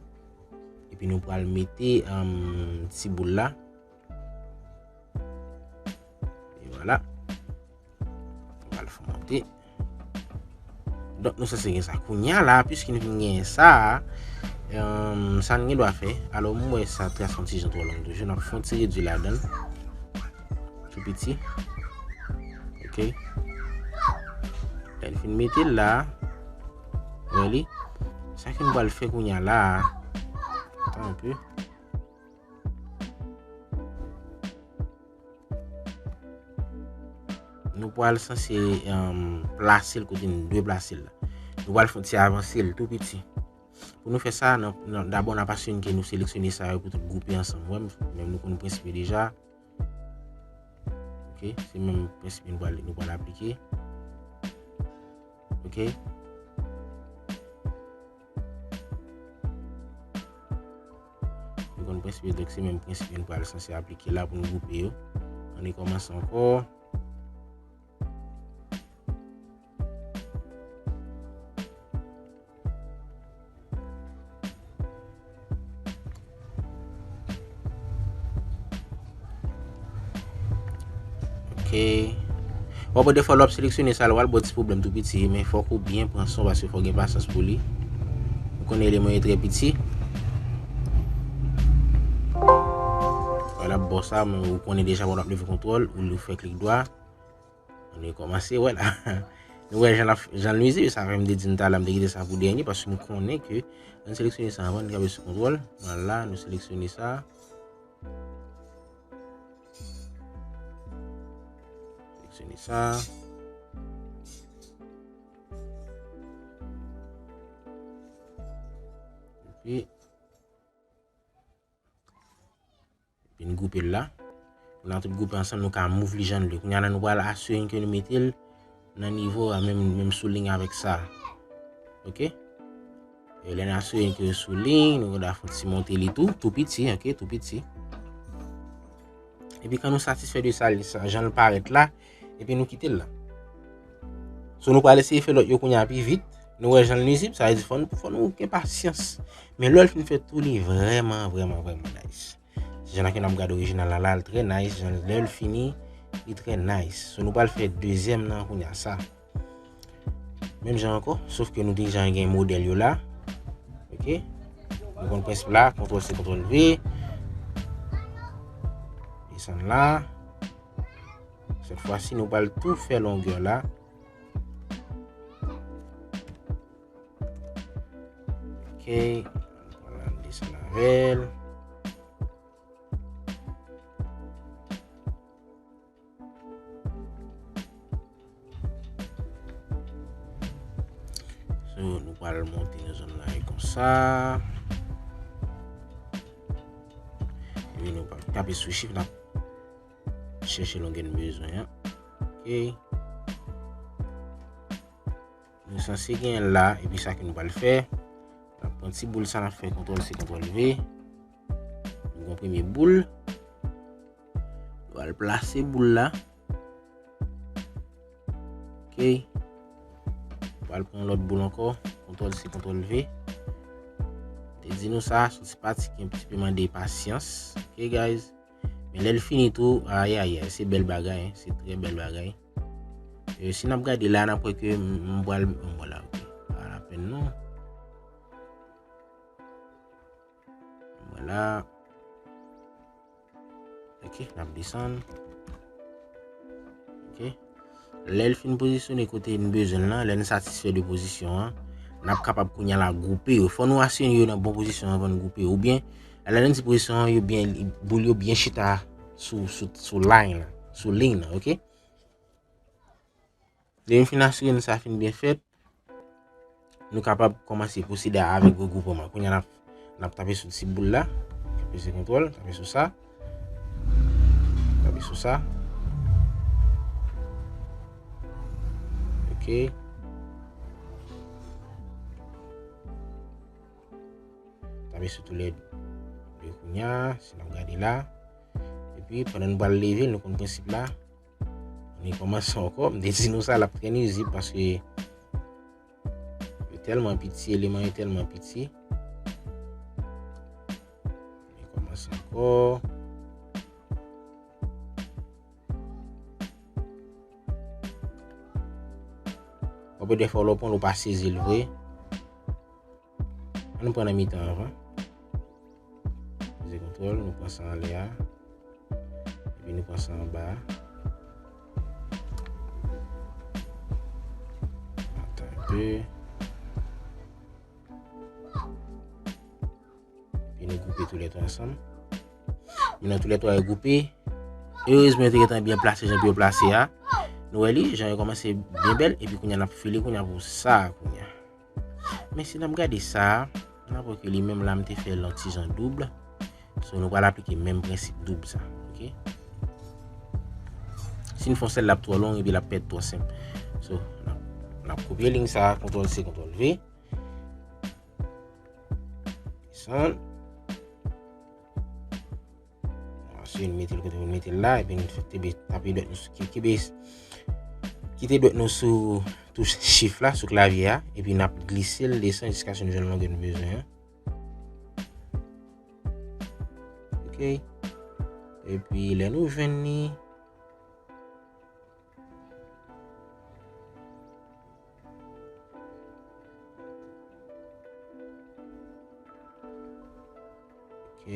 Epi nou pral mete, em, ti boul la. E vwala. Nou pral fè monte. Donk, nou sanse gen sa. Kounye a la, piske nou fin genyen sa, em, sa n gen dwa fè. Alò, m wè sa tras yon ti jan twò long toujou. N ap fè yon ti redwi ladan l. Tou piti. Ok. Lè n fin mete l la, wè li. Sa ke n pral fè kounye a la, tann yon pe. Nou pral sanse, em, plase l kote n dwe plase l la. Nou pral fè yon ti avanse l tou piti. Pou nou fè sa, nan, nan, dabò n ap asire n ke nou seleksyone sa yo pou tout gwoupe ansanm. Wè, menm nou konn prensip yo deja. Ok, se menm prensip nou pral, nou pral aplike. Ok. Nou konn prensip yo, donk se menm prensip yo nou pral sanse aplike la pou nou gwoupe yo. Ann rekòmanse ankò. Ok. W ap wè defwa lè w ap seleksyone sa, l pral ba w ti pwoblèm tou piti, men fòk ou byen pran san w, paske fòk gen pasyans pou li. Ou konnen eleman yo trè piti. Wè l ap ba w sa, men ou konnen deja, w ap leve kontwòl, ou fè klik dwa. Ann rekòmanse, wè la. Nou wè jan l ap, jan l nwizib, sa fè m te di n talè, m te kite sa pou dènye, paske m konnen ke lè n seleksyone sa anvan, n kanpe sou kontwòl. Vwala, nou seleksyone sa. Seleksyone sa. Epi, epi n gwoupe l la. Pou n a tout gwoupe ansanm, nou ka move li jan n vle. Kounye a la, nou pral asire n ke nou mete l nan nivo a, menm, menm sou liy avèk sa. Ok? E lè n asire n ke sou liy, nou ka fè yon ti monte li tou, tou piti, ok, tou piti. Epi kan nou satisfè de sa, li sa, jan l parèt la, epi nou kite l la. So, nou pral eseye fè lòt yo kounye a pi vit. Nou wè jan l nwizib, sa vle di fò nou, fò nou gen pasyans. Men lè l fin fèt tou, li vrèman, vrèman, vrèman nice. Jan ke n ap gade orijinal la, la, l trè nice. Jan lè l fini, li trè nice. So, nou pral fè dezyèm nan kounye a sa. Menm jan ankò, sof ke nou deja gen modèl yo la. Ok? Nou konn prensip la, kontwòl C, kontwòl V. Desann la. Sèt fwa si, nou pral tou fè longè la. Ok. Vwala, desann avè l. So, nou pral monte nan zòn la e konsa. Epi nou pral tape sou shift, n ap chèche longè n bezwen an. Ok. Nou sanse gen la, epi sa ke nou pral fè, n ap pran ti boul sa, n ap fè kontwòl C, kontwòl V. Nou gen yon premye boul. Nou al plase boul la. Ok. Nou al pran lòt boul ankò. Kontwòl C, kontwòl V. Te di nou sa, se yon ti pati ki yon ti pe mande pasyans. Ok, guys. Men lè l fini tou, ayayay, se bèl bagay, se trè bèl bagay. E, si n ap gade la, n ap wè ke m, m pral, m, vwala, ok. Pa lapenn non. Vwala. Ok, n ap desann. Ok. Lè l fin pozisyone kote n bezwen l lan, lè n satisfè de pozisyon an, n ap kapab kounye a la gwoupe yo. Fò nou asire yo nan bon pozisyon anvan n gwoupe yo. Oubyen, lè n di pozisyon an, yo byen, boul yo byen chita sou, sou, sou line lan, sou liy lan, ok? Lè n fin asire n sa fin byen fèt, nou kapab kòmanse pwosede avèk regroupman. Kounye a n ap, n ap tape sou ti boul la, peze kontwòl, tape sou sa, tape sou sa. Ok. Tape sou toulède kounye a, si n ap gade la. Epi, pandan nou pral leve l, nou konn prensip la. Ann kòmanse ankò. M te di nou sa, l ap trè nizib paske yo tèlman piti, eleman yo tèlman piti. Ann kòmanse ankò. W ap wè dèfwa w pran l, ou pa sezi l vre. Ann pran nan mitan anvan. Peze kontwòl, nou pran sa anlè a. Epi nou pran sa anba a. Atann enpe. Epi nou gwoupe toulètwa ansanm. Menm tou lè twa yo gwoupe. Erezman, yo te gentan byen plase jan pou yo plase a. Nou wè li, jan yo kòmanse byen bèl. Epi kounye a, n ap file kounye a pou sa a kounye a. Men si n ap gade sa a, n ap wè ke li menm la, m te fè l yon ti jan doub. So, nou pral aplike menm prensip doub sa. Ok? Si n fè yon sèl, l ap twò long epi l ap pèt twò senp. So, n ap, n ap kopye liy sa a, kontwòl C, kontwòl V. Desann. Ansuit, nou mete l kote pou n mete l la, epi nou kenbe, tape dwèt nou sou, ki-, kenbe, kite dwèt nou sou touch Shift la, sou klavye a, epi n ap glise l desann jiskaske nou jwenn longè nou bezwen an. Ok. Epi, lè nou jwenn li, Ok.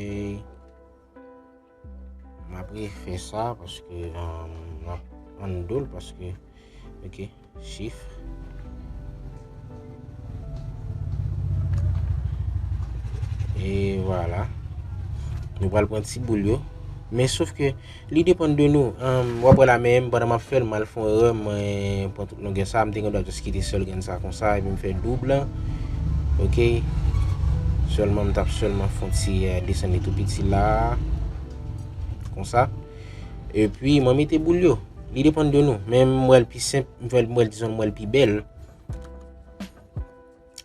M ap refè sa paske, um, m ap undo l paske, ok, Shift. E vwala. Nou pral pran ti boul yo. Men sof ke Li depann de nou. Ahn, w ap wè la menm, pandan m ap fè l, m al fè yon erè, mwen pran tout longè sa, m te gen dwa jis kite sèl grenn sa konsa, epi m fè doub lan. Ok. Sèlman, m t ap sèlman fè yon ti, eh, desann li tou piti la. Konsa. Epi, mwen mete boul yo. Li depann de nou. Men m wè l pi senp, m wè l, m wè l, dizon, m wè l pi bèl.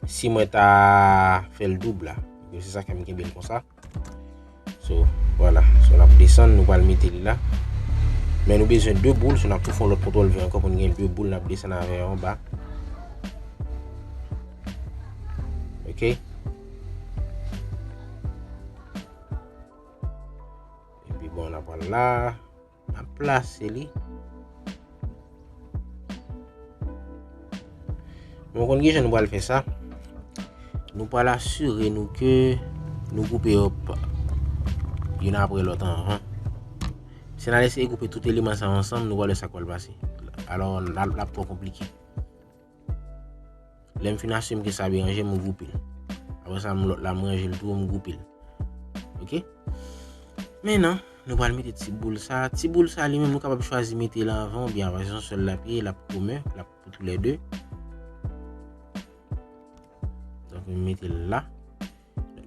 Si mwen ta fè l doub la. Se sa k fè m kenbe l konsa. So, vwala. So, n ap desann, nou pral mete li la. Men nou bezwen de boul, so n ap tou fè yon lòt kontwòl V ankò pou n gen de boul, n ap desann avè yo anba. Ok. Epi bon, n ap pral la. M ap plase li. Nou konn kijan nou pral fè sa. Nou pral asire nou ke nou gwoupe yo pa, youn apre lòt anvan. Si n al eseye gwoupe tout eleman sa yo ansanm, nou pral wè sa k pral pase. Alò, l ap, l ap twò konplike. Lè m fin asire m ke sa ap deranje m, m gwoupe l. Apre sa, m lòt la, m ranje l tou, m gwoupe l. Ok? Mentnan, nou pral mete ti boul sa. Ti boul sa, li menm, nou kapab chwazi mete l anvan oubyen apre. Se yon sèl l ap ye, l ap komen, l ap pou toulède. Donk, m mete l la.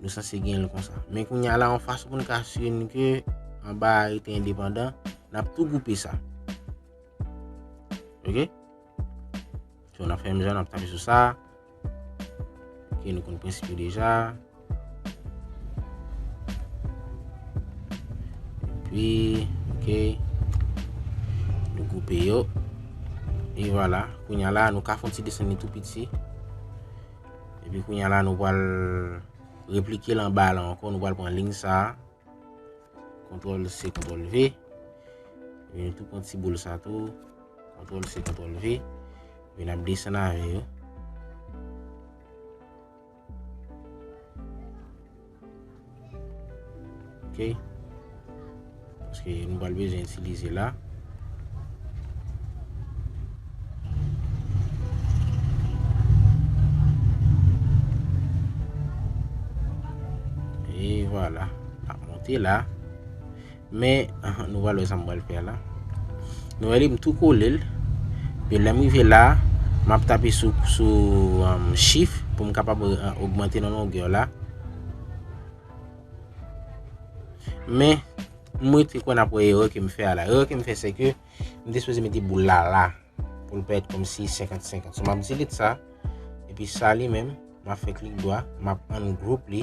Nou sanse gen l konsa. Men kounye a la, yon fason pou n ka asire n ke anba a rete endepandan, n ap tou gwoupe sa. Ok? So, n ap fè menm jan, n ap tape sou sa. Ok, nou konn prensip yo deja. Epi, ok. Nou gwoupe yo. E vwala. Kounye a la, nou ka fè yon ti desann li tou piti. Epi kounye a la, nou pral replike l anba la ankò. Nou pral pran liy sa a. Kontwòl C, kontwòl V. Epi nou tou pran ti boul sa tou. Kontwòl C, kontwòl V. Epi n ap desann avè yo. Ok. Paske nou pral bezwen itilize la. E vwala. L ap monte la. Men, nou pral wè sa m pral fè la. Nou wè li, m tou kole l. Epi lè m rive la, m ap tape sou, sou, um, Shift. pou m kapab, euh, ogmante nan longè la. Men, m rete kwè n ap wè erè ke m fè a la. Erè ke m fè, se ke m te sipoze mete boul la la, pou l parèt kòmsi senkant senkant. So, m ap delete sa, epi sa li menm, m ap fè klik dwa, m ap ungroup li,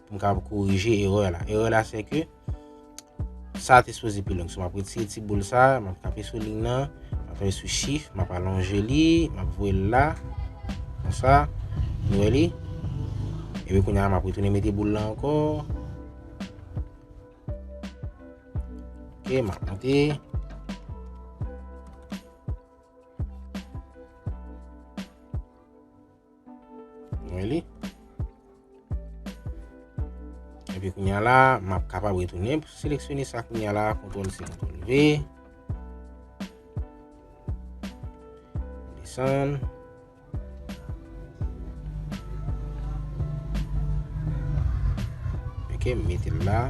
pou m kapab korije erè la. Erè la, se ke sa te sipoze pi long. So, m ap retire ti boul sa, m ap tape sou liy nan, m ap tape sou shift, m ap alonje li, m ap voye l la, konsa, nou wè li. Epi kounye a, m ap retounen mete boul la ankò. Ok, m ap monte. Nou wè li. Epi kounye a la, m ap kapab retounen pou seleksyone sa kounye a la, kontwòl C, kontwòl V. Desann. Ok, m mete l la.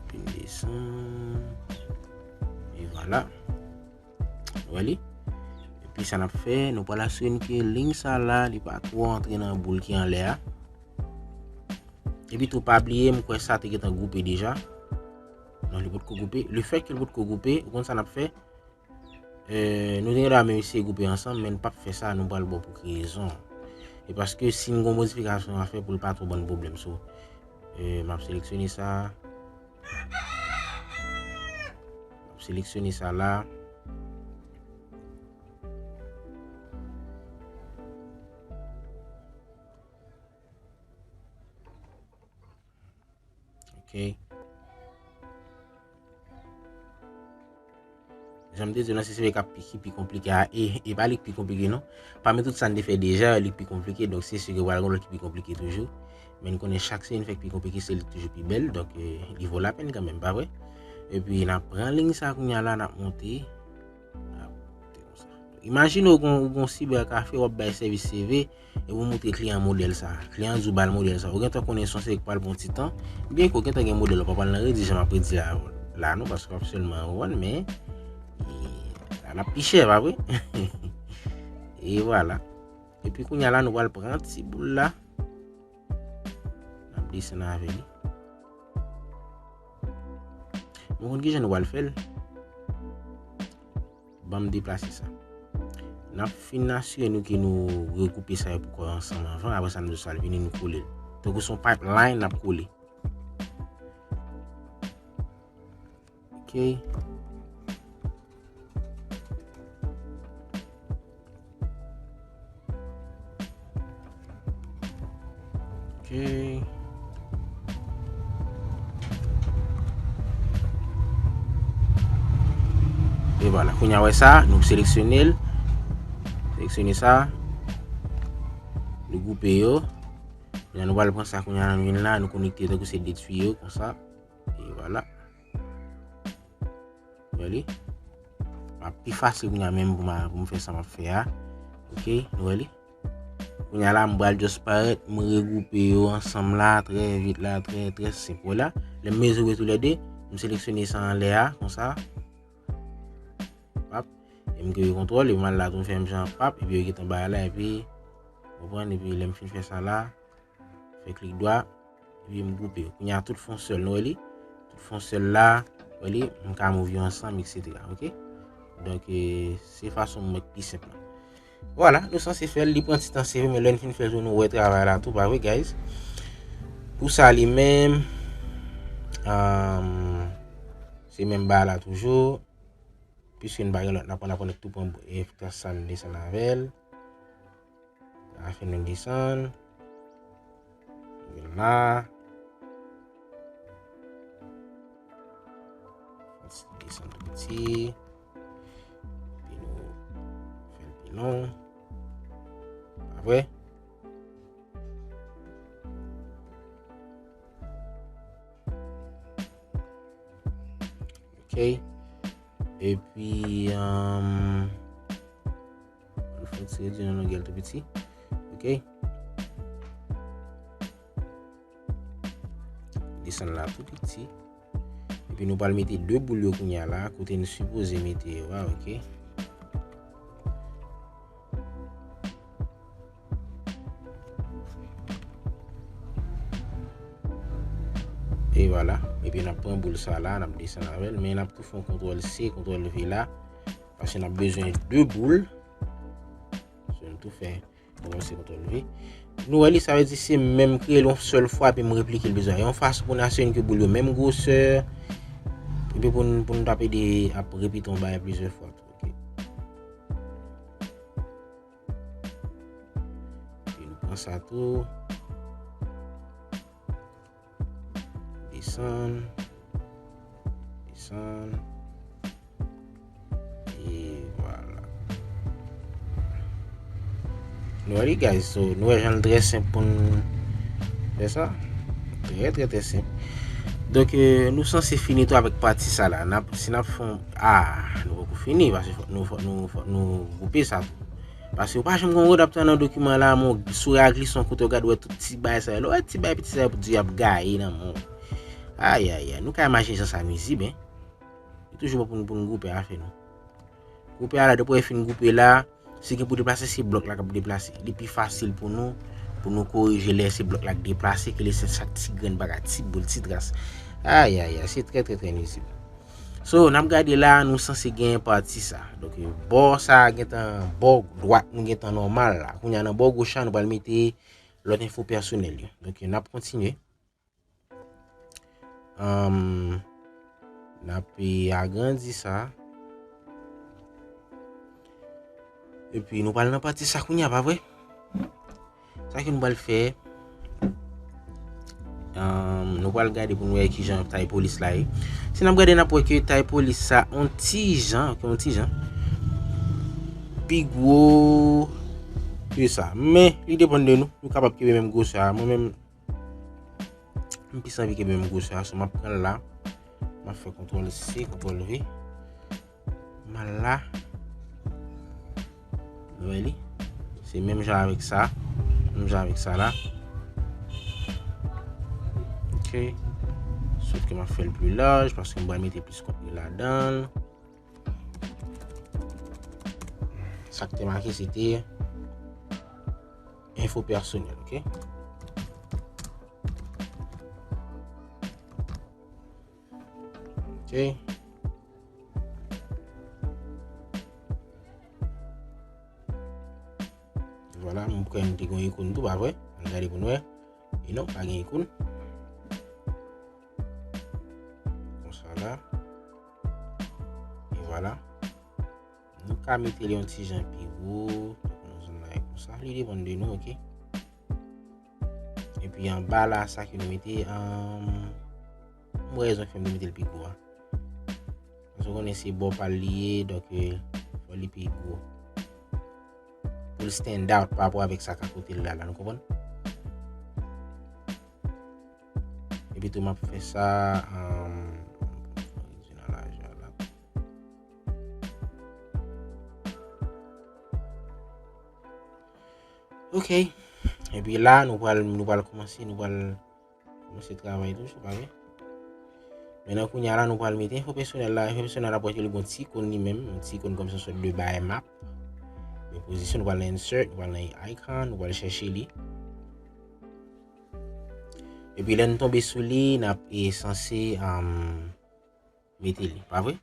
Vin desann. E vwala. Ou wè li? Epi sa n ap fè, nou pral asire n ke liy sa la, li pa twò antre nan boul ki anlè a. Epi tou, pa bliye, m kwè sa te gentan gwoupe deja. Non, li potko gwoupe. Lefètke li potko gwoupe, ou konn sa n ap fè? Eh, nou te gen dwa menm eseye gwoupe ansanm, men n p ap fè sa, nou pral ba w pou ki rezon. E paske si n gen yon modifikasyon a fè pou l pa twò ban n pwoblèm. So, eh, m ap seleksyone sa. M ap seleksyone sa la. Ok. Jan m te di w nan, se seve k ap pi, ki pi konplike a, e, e pa li k pi konplike non. Pami tout sa n te fè deja, li k pi konplike, donk se si ke pral gen lòt ki pi konplike toujou. Men n konnen chak seri n fè k pi konplike, se li k toujou pi bèl, donk, eh, li vo lapenn kanmenm, pa vre? Epi n ap pran liy sa kounye a la, n ap monte. N ap monte konsa. Imajine w gon, w gon sibèkafe, w ap bay sèvis C V, epi w montre kliyan modèl sa. Kliyan an di w ba l modèl sa. Ou gentan konnen se yon seri k pral pran ti tan. Byen ke w gentan gen modèl, ou pa pral nan redi jan m ap redi la, la non, paske w ap sèlman aprann, men, e, la l ap pi chè, pa vre? E vwala. Epi kounye a la, nou pral pran ti boul la. N ap desann avè li. Nou konn kijan nou pral fè l. Ban m deplase sa. N ap fin asire nou ke nou regwoupe sa yo pou kò yo ansanm anvan. Apre sa, nou sal vini, nou kole l. Tankou se yon pipeline, n ap kole. Ok. Ok. E vwala. Kounye a, wè sa, nou seleksyone l. Seleksyone sa. Nou gwoupe yo. Kounye a, nou pral pran sa, kounye a, nou vin la, nou konekte tankou se de tiyo, konsa. E vwala. Wè li? Ap pi fasil kounye a menm pou m, pou m fè sa m ap fè a. Ok, nou wè li? Kounye a la, m pral just parèt, m regwoupe yo ansanm la, trè vit la, trè, trè senp. Wè la, lè m mezire toulède, m seleksyone sa anlè a, konsa. Pap. E m kreye kontwòl, epi m al la tou m fè menm jan pap, epi yo gentan bay la, epi, konprann, epi lè m fin fè sa la, fè klik dwa, epi m gwoupe yo. Kounye a tout fè yon sèl, nou wè li? Tout fè yon sèl la, wè li, m ka move yo ansanm, etsetera. Ok? Donk, eh, se fason m wè k pi senp la. Vwala, nou sanse fè l, li pran ti tan, se vre, men lè n fin fè l tou, nou wè travay la tou, pa vre, guys? Pou sa li menm, um, se menm bagay la toujou. Piske n pa gen lòt, n ap pran, n ap pran tou pran, eh, sa n desann avè l. Afè nou desann. Vin la. Desann tou piti. Epi nou fè l pi long. Pa vre? Ok. Epi, um, nou fè ti redui nan longè l tou piti. Ok. desann la tou piti. Epi nou pral mete de boul yo kounye a la, kote nou sipoze mete yo a, oke. E vwala. Epi n ap pran boul sa la, n ap desann avè l, men n ap tou fè yon kontwòl C, kontwòl V la, paske n ap bezwen de boul. So, n tou fè kontwòl C, kontwòl V. Nou wè li, sa vle di se menm kreye l yon sèl fwa, epi m replike l plizyè. Yon fason pou n asire n ke boul yo menm gwosè, epi pou n, pou n t ap ede ap repete yon bagay plizyè fwa tou, oke. Epi nou pran sa tou. Desann. Desann. E vwala. Nou wè li, guys. So, nou wè jan l trè senp pou n fè sa. Trè, trè, trè senp. Donk, euh, nou sanse fini tou avèk pati sa la. N ap, si n ap fè yon, ah, nou poko fini, paske fòk nou, fòk nou, fòk nou gwoupe sa tou. Paske ou pa janm konn kote w ap pran nan dokiman la, men w souri ak li, se yon kote w gade, w wè tout ti bagay sa yo. Lè w wè ti bagay piti sa yo, pou di y ap gaye nan men w. Ayayay, nou ka imajine jan sa nwizib, en. Li toujou bon pou n, pou n gwoupe afè nou. Gwoupe a la, depi w fin gwoupe la, si gen pou deplase, se blòk la k ap deplase. Li pi fasil pou nou, pou nou korije lè se blòk la k deplase, ke lè se chak ti grenn bagay, ti boul, ti tras. Ayayay, se trè, trè, trè nwizib. So, n ap gade la, nou sanse gen pati sa. Donk, bò sa a gentan, bò dwat nou gentan nòmal la. Kounye a nan bò goch la, nou pral mete lòt enfo pèsonèl yo. Donk, n ap kontinye. Anm, n ap, e, agrandi sa. Epi nou pral nan pati sa kounye a, pa vre? Sa ke nou pral fè, anm, nou pral gade pou nou wè kijan tay polis la ye. Si n ap gade, n ap wè ke tay polis sa on ti jan, ok, on ti jan pi gwo ke sa. Men, li depann de nou. Nou kapab kenbe menm gwosè a. Mwen menm, m plis anvi kenbe menm gwosè a. So, m ap pran l la. M ap fè kontwòl C, kontwòl V. M al la. Nou wè li? Se menm jan avèk sa. Menm jan avèk sa la. Ok. Sof ke m ap fè l pli laj paske m pral mete plis kontni ladan l. Sa k te make se te enfo pèsonèl, ok? Ok. Vwala, m kwè m te gen yon ikoun tou, pa vre? Ann gade pou n wè. E non, pa gen ikoun. Konsa la. E vwala. Nou ka mete li yon ti jan pi wo, nan zòn la e konsa. Li depann de nou, ok? Epi anba la, sa ke nou mete, anm, m wè rezon ki fè m te mete l pi gwo a. Paske w konnen se bò pa l li ye, donk, eh, fò li pi gwo. Pou l stand out pa rapò avèk sa k akote l la, la, nou konprann? Epi tou, m ap fè sa, anm, nan lajè la. Ok. Epi la, nou pral, nou pral kòmanse, nou pral kòmanse travay toujou, pa vre? Men nan kounye a la, nou pral mete enfo pèsonèl la. Enfo pèsonèl la, pou li gon ti ikòn li menm, yon ti ikòn kòmsi yon sòt de bagay map. Men pozisyon, nou pral nan insert, nou pral nan icon, nou pral chèche li. Epi lè n tonbe sou li, n ap, e, sanse, anm, mete li, pa vre?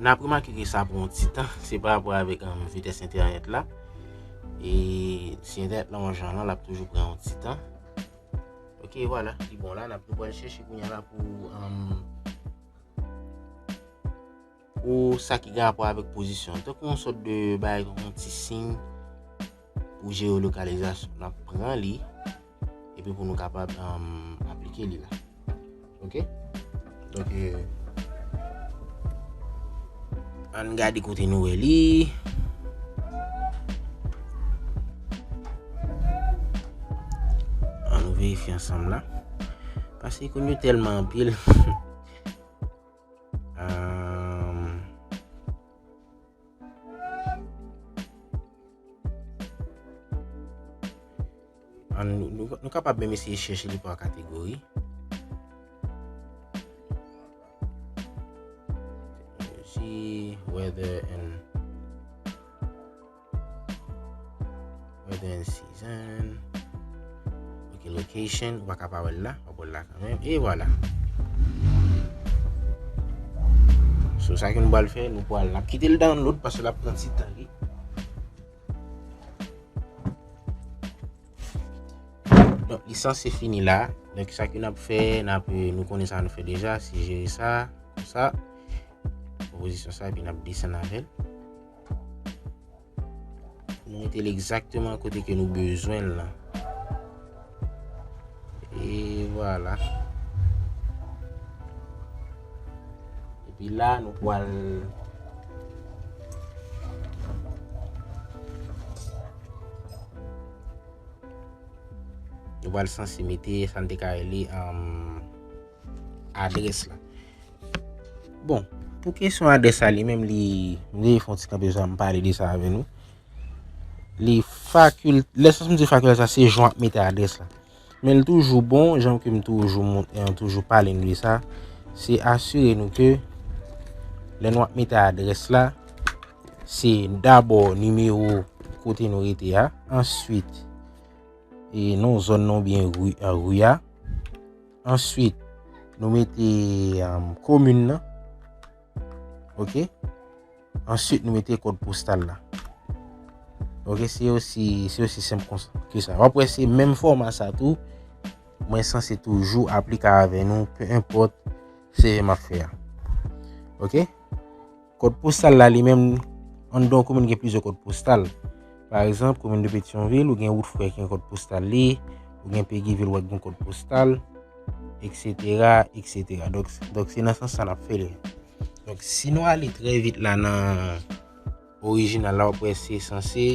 N ap remake ke sa pran yon ti tan, se pa rapò avèk, um, vitès entènèt la. E si entènèt la yon jan lan, l ap toujou pran yon ti tan. Ok, vwala, li bon la, n ap, nou pral chèche kounye a la pou, um, pou sa ki gen rapò avèk pozisyon. Tankou yon sòt de bagay, yon ti siy pou jeyolokalizasyon. N ap pran li, epi pou nou kapab, um, aplike li la. Ok? Donk, eh, ann gade kote nou wè li. Ann ouvri fè ansanm la. Paske ikòn yo tèlman anpil. Ehm, Ann, nou, nou, nou kapab menm eseye chèche li pa kategori. Energy, weather and, weather and season. Ok, location, ou pa ka pa wè l la, w ap wè l la kanmenm. E vwala. So, sa ke nou pral fè, nou pral, n ap kite l download paske l ap pran ti tan li. Donk, li sanse fini la. Donk, sa ke n ap fè, n ap, nou konnen sa nou fè deja, se jere sa, konsa. Konpozisyon sa, epi n ap desann avè l. Nou mete l egzakteman kote ke nou bezwen l la. E vwala. Epi la, nou pral, nou pral sanse mete sa n te ka rele, um, adrès la. Bon, pou kesyon adrès la, li menm, li, m te fè yon ti kanpe sou sa, m pale de sa avè nou. Li fakil-, lè sans m di fakilte, sa se jan w ap mete adrès la. Men l toujou bon, jan ke m toujou mont-, eh, toujou pale nou de sa, se asire nou ke lè nou ap mete adrès la, se dabò nimewo kote nou rete a, answit, e non zòn nan oubyen ri, eh, ri a. Answit, nou mete, um, komin nan. Ok? Answit, nou mete kòd postal la. Ok, se osi, se osi senp konsa, ke sa. W ap wè se menm fòma sa tou. Mwen sanse toujou aplike avè nou, pe enpòt se m ap fè a. Ok? Kòd postal la li menm, anndan yon komin gen plizyè kòd postal. Pa egzanp, komin de Petyonvil, ou gen Wout Frè ki gen kòd postal li, ou gen Peguy Ville, w ap gen kòd postal, et cetera, et cetera. Donk, donk se nan sans sa n ap fè li. Donk, si nou ale trè vit la nan orijinal la, w ap wè se sanse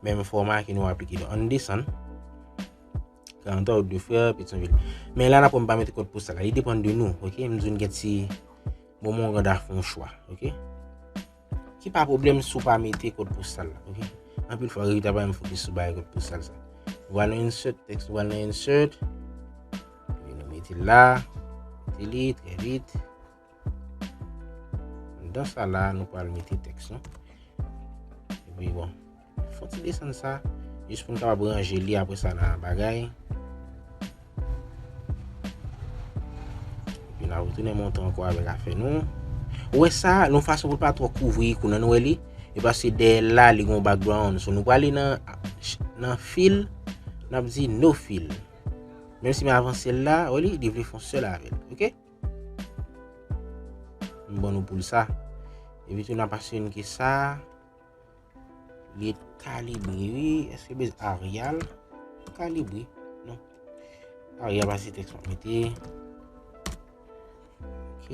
menm fòma ke nou aplike. Donk, ann desann. Karanta, Wout de Frè, Petyonvil. Men la, n ap wè m pa mete kòd postal la. Li depann de nou, ok? M di nou gen ti moman w gad a fè yon chwa, ok? Ki pa pwoblèm si w pa mete kòd postal la, ok? Anpil fwa, revit ap ba m fokis sou bagay kòd postal sa. Nou pral nan insert, tèks nou pral nan insert. Epi nou mete l la, mete li, trè vit. Anndan sa la, nou pral mete tèks nou. Epi bon, fè yon ti desann sa, jis pou n kapab ranje li apre sa nan bagay. Epi n ap retounen monte ankò avèk afè nou. Ou wè sa, yon fason pou l pa twò kouvri ikonn nan, nou wè li? E paske dèyè l la, li gen yon background. So, nou prale nan, nan fill, n ap di no fill. Menm si m avanse l la, wè li, li vle fè yon sèl avè l, ok? M ban nou pou l sa. Epi tou n ap asire n ke sa, li kalibre, wi. Èske bez Arial? Kalibre. Non. Arial pa se tèks m ap mete. Ok.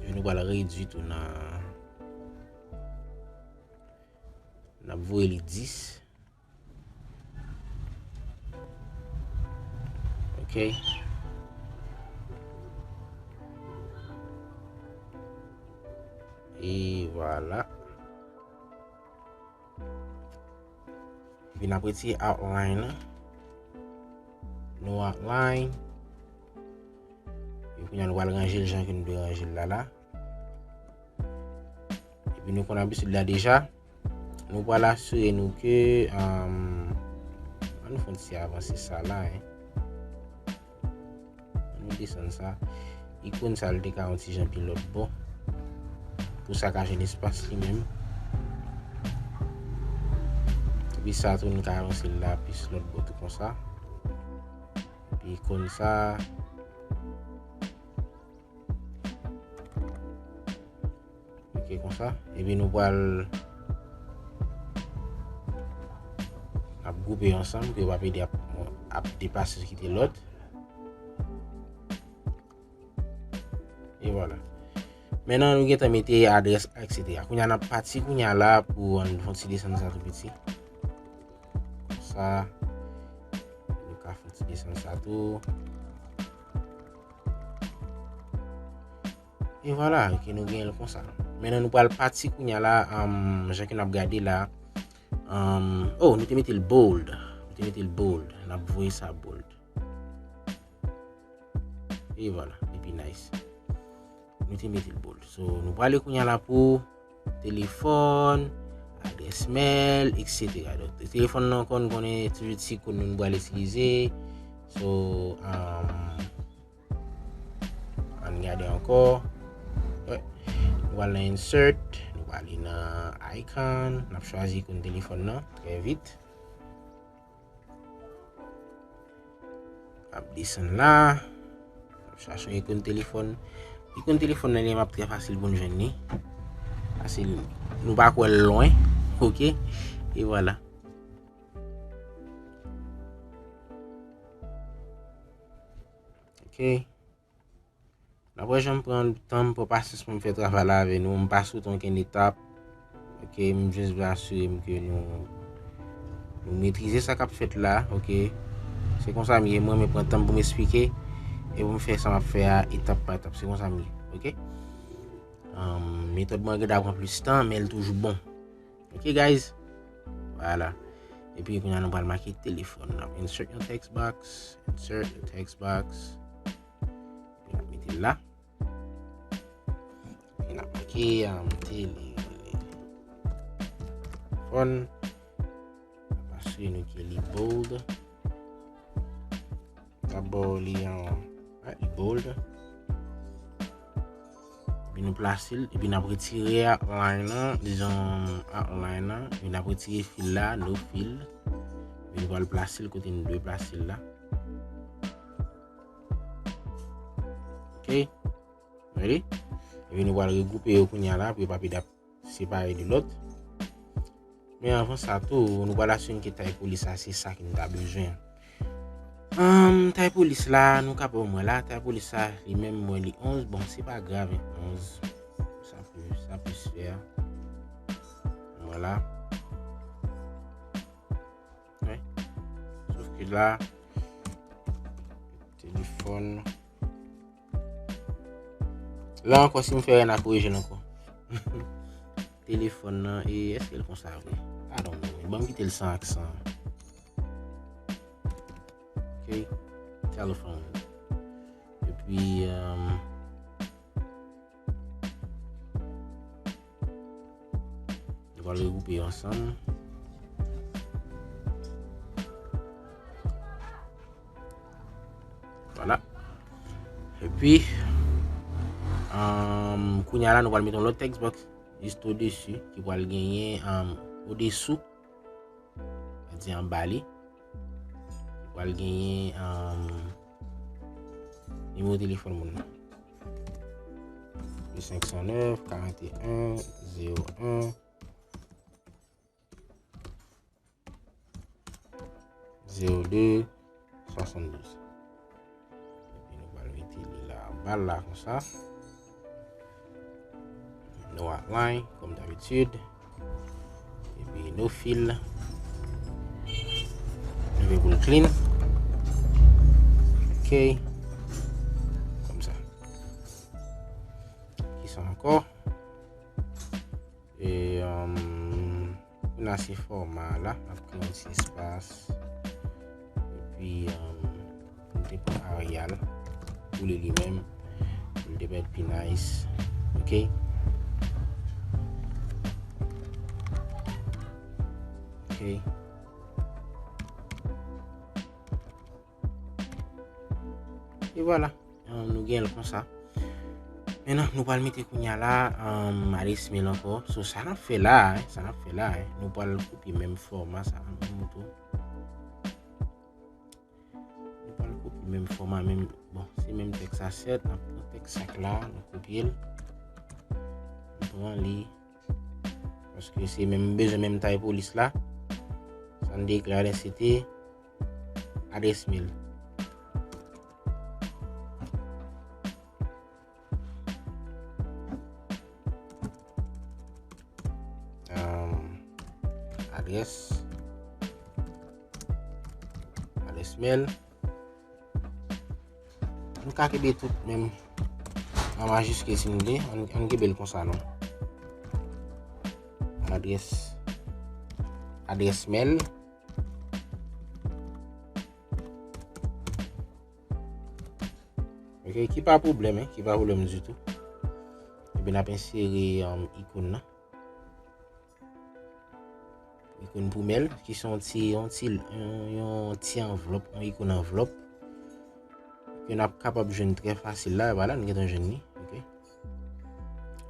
Epi nou pral redui tou nan, n ap voye li dis. Ok. E vwala. Epi n ap retire outline lan. No outline. E kounye a nou pral ranje l jan ke nou te ranje l la la. Epi nou konn abitid la deja. Nou pral asire nou ke, um, ann nou fè yon ti avanse sa la, en. Ann nou desann sa. Ikonn sa, li te ka yon ti jan pi lòt bò. Pou sa ka jwenn espas li menm. Epi sa tou, nou ka avanse l la plis lòt bò tou konsa. Epi ikonn sa. Ok, konsa. Epi nou pral ap gwoupe yo ansanm pou yo pa pede ap, ap deplase kite lòt. E vwala. Mentnan, nou gentan mete adrès, et cetera. Kounye a, n ap pati kounye a la pou ann fè yon ti desann sa tou piti. Konsa, nou ka fè yon ti desann sa tou. E vwala, ok, nou genyen l konsa. Mentnan, nou pral pati kounye a la, um, jan ke n ap gade la. Um, oh, nou te mete l bold. Nou te mete l bold. N ap voye sa bold. E vwala, li pi nice. Nou te mete l bold. So, nou prale kounye a la pou telefòn, adrès mail, et cetera. Donk, telefòn nan ankò, nou konnen toujou ti kòn nou, nou pral itilize. So, um, ann gade ankò. Wè. Nou pral nan insert, nou prale nan icon, n ap chwazi ikòn telefòn nan, trè vit. Ap desann la. Ap chache yon ikòn telefòn. Ikòn telefòn nan li menm ap trè fasil pou n jwenn li. Fasil. Nou pa kwè l lwen. Ok. E vwala. Ok. N ap wè jan m pran tan m, pran pasyans pou m fè travay la avè nou. M pa sote okenn etap. Ok, m jis vle asire m ke nou, nou metrize sa k ap fèt la, ok? Se konsa m ye, mwen, mwen pran tan m pou m esplike e pou m fè sa m ap fè a etap pa etap. Se konsa m ye, ok? Um, metòd mwen gen dwa pran plis tan, men l toujou bon. Ok, guys? Vwala. Epi, kounye a, nou pral make telefòn. N ap insert yon text box. Insert a text box. Epi, n ap mete l la. Epi, n ap make, um, telefòn. N ap asire nou ke li bold. N ap ba w li an, wè, li bold. Epi nou plase l, epi n ap retire outline nan, dizon outline nan, epi n ap retire fill la, no fill. Epi nou pral plase l kote nou dwe plase l la. Ok. Ready? Epi nou pral regwoupe yo kounye a la, pou yo pa pede ap separe de lòt. Men anvan sa tou, nou pral asire n ke tay polis la, se sa ke nou ta bezwen. Ahn, tay polis la, nou ka pa wè la, tay polis la, li menm, mwen, li onz, bon, se pa grav, onz, sa pe, sa pe se fè. Vwala. Wè. Sof ke la, telefòn. La ankò, si m fè erè, n a korije l ankò. Telefòn nan, e èske l konsa vre? I don't know. Ban m kite l san aksan. Ok. Telephone. Epi, um, nou pral regwoupe yo ansanm. Vwala. Epi, um, kounye a la, nou pral mete yon lòt text box jis o desi, ki pral genyen, um, o desou, sa di anba li, ki pral genyen, um, nimewo telefòn moun nan. Plus cinq cent neuf, quarante et un, zéro un, zéro deux, soixante-douze. Epi nou pral mete li la, anba l la konsa. No outline, kòm dabitid. Epi no fill. Leve pou l clean. Ok. Kòmsa. Kisa ankò? E, um, pou n ase fòma la, n ap kreye yon ti espas. Epi, um, pou n te pran Arial, pou li li menm, pou l te mèt pi nice. Ok? Ok. E vwala. Ahn, nou gen l konsa. Mentnan, nou pral mete kounye a la, ahn, adrès mail ankò. So, sa n ap fè la, en, sa n ap fè la, en, nou pral kopye menm fòma sa, an nou tou. Nou pral kopye menm fòma, menm, bon, se menm tèks la, sèt, n ap pran tèks sa k la, nou kopye l. Nou pran li. Paske se menm, bezwen menm tay polis la. Sa n deklare, se te adrès mail. Adrès mèl. Nou ka kenbe tout menm an majiskil si nou vle. Ann, ann kenbe l konsa non. Adrès, adrès mèl. Ok, ki pa pwoblèm, hein, ki pa pwoblèm ditou. Epi n ap ensere um, ikòn nan. Ikòn pou mèl, ki se yon ti, yon ti, yon, yon ti anvlòp, yon ikòn anvlòp. Ke n ap kapab jwenn trè fasil la, vwala, nou gentan jwenn li, ok.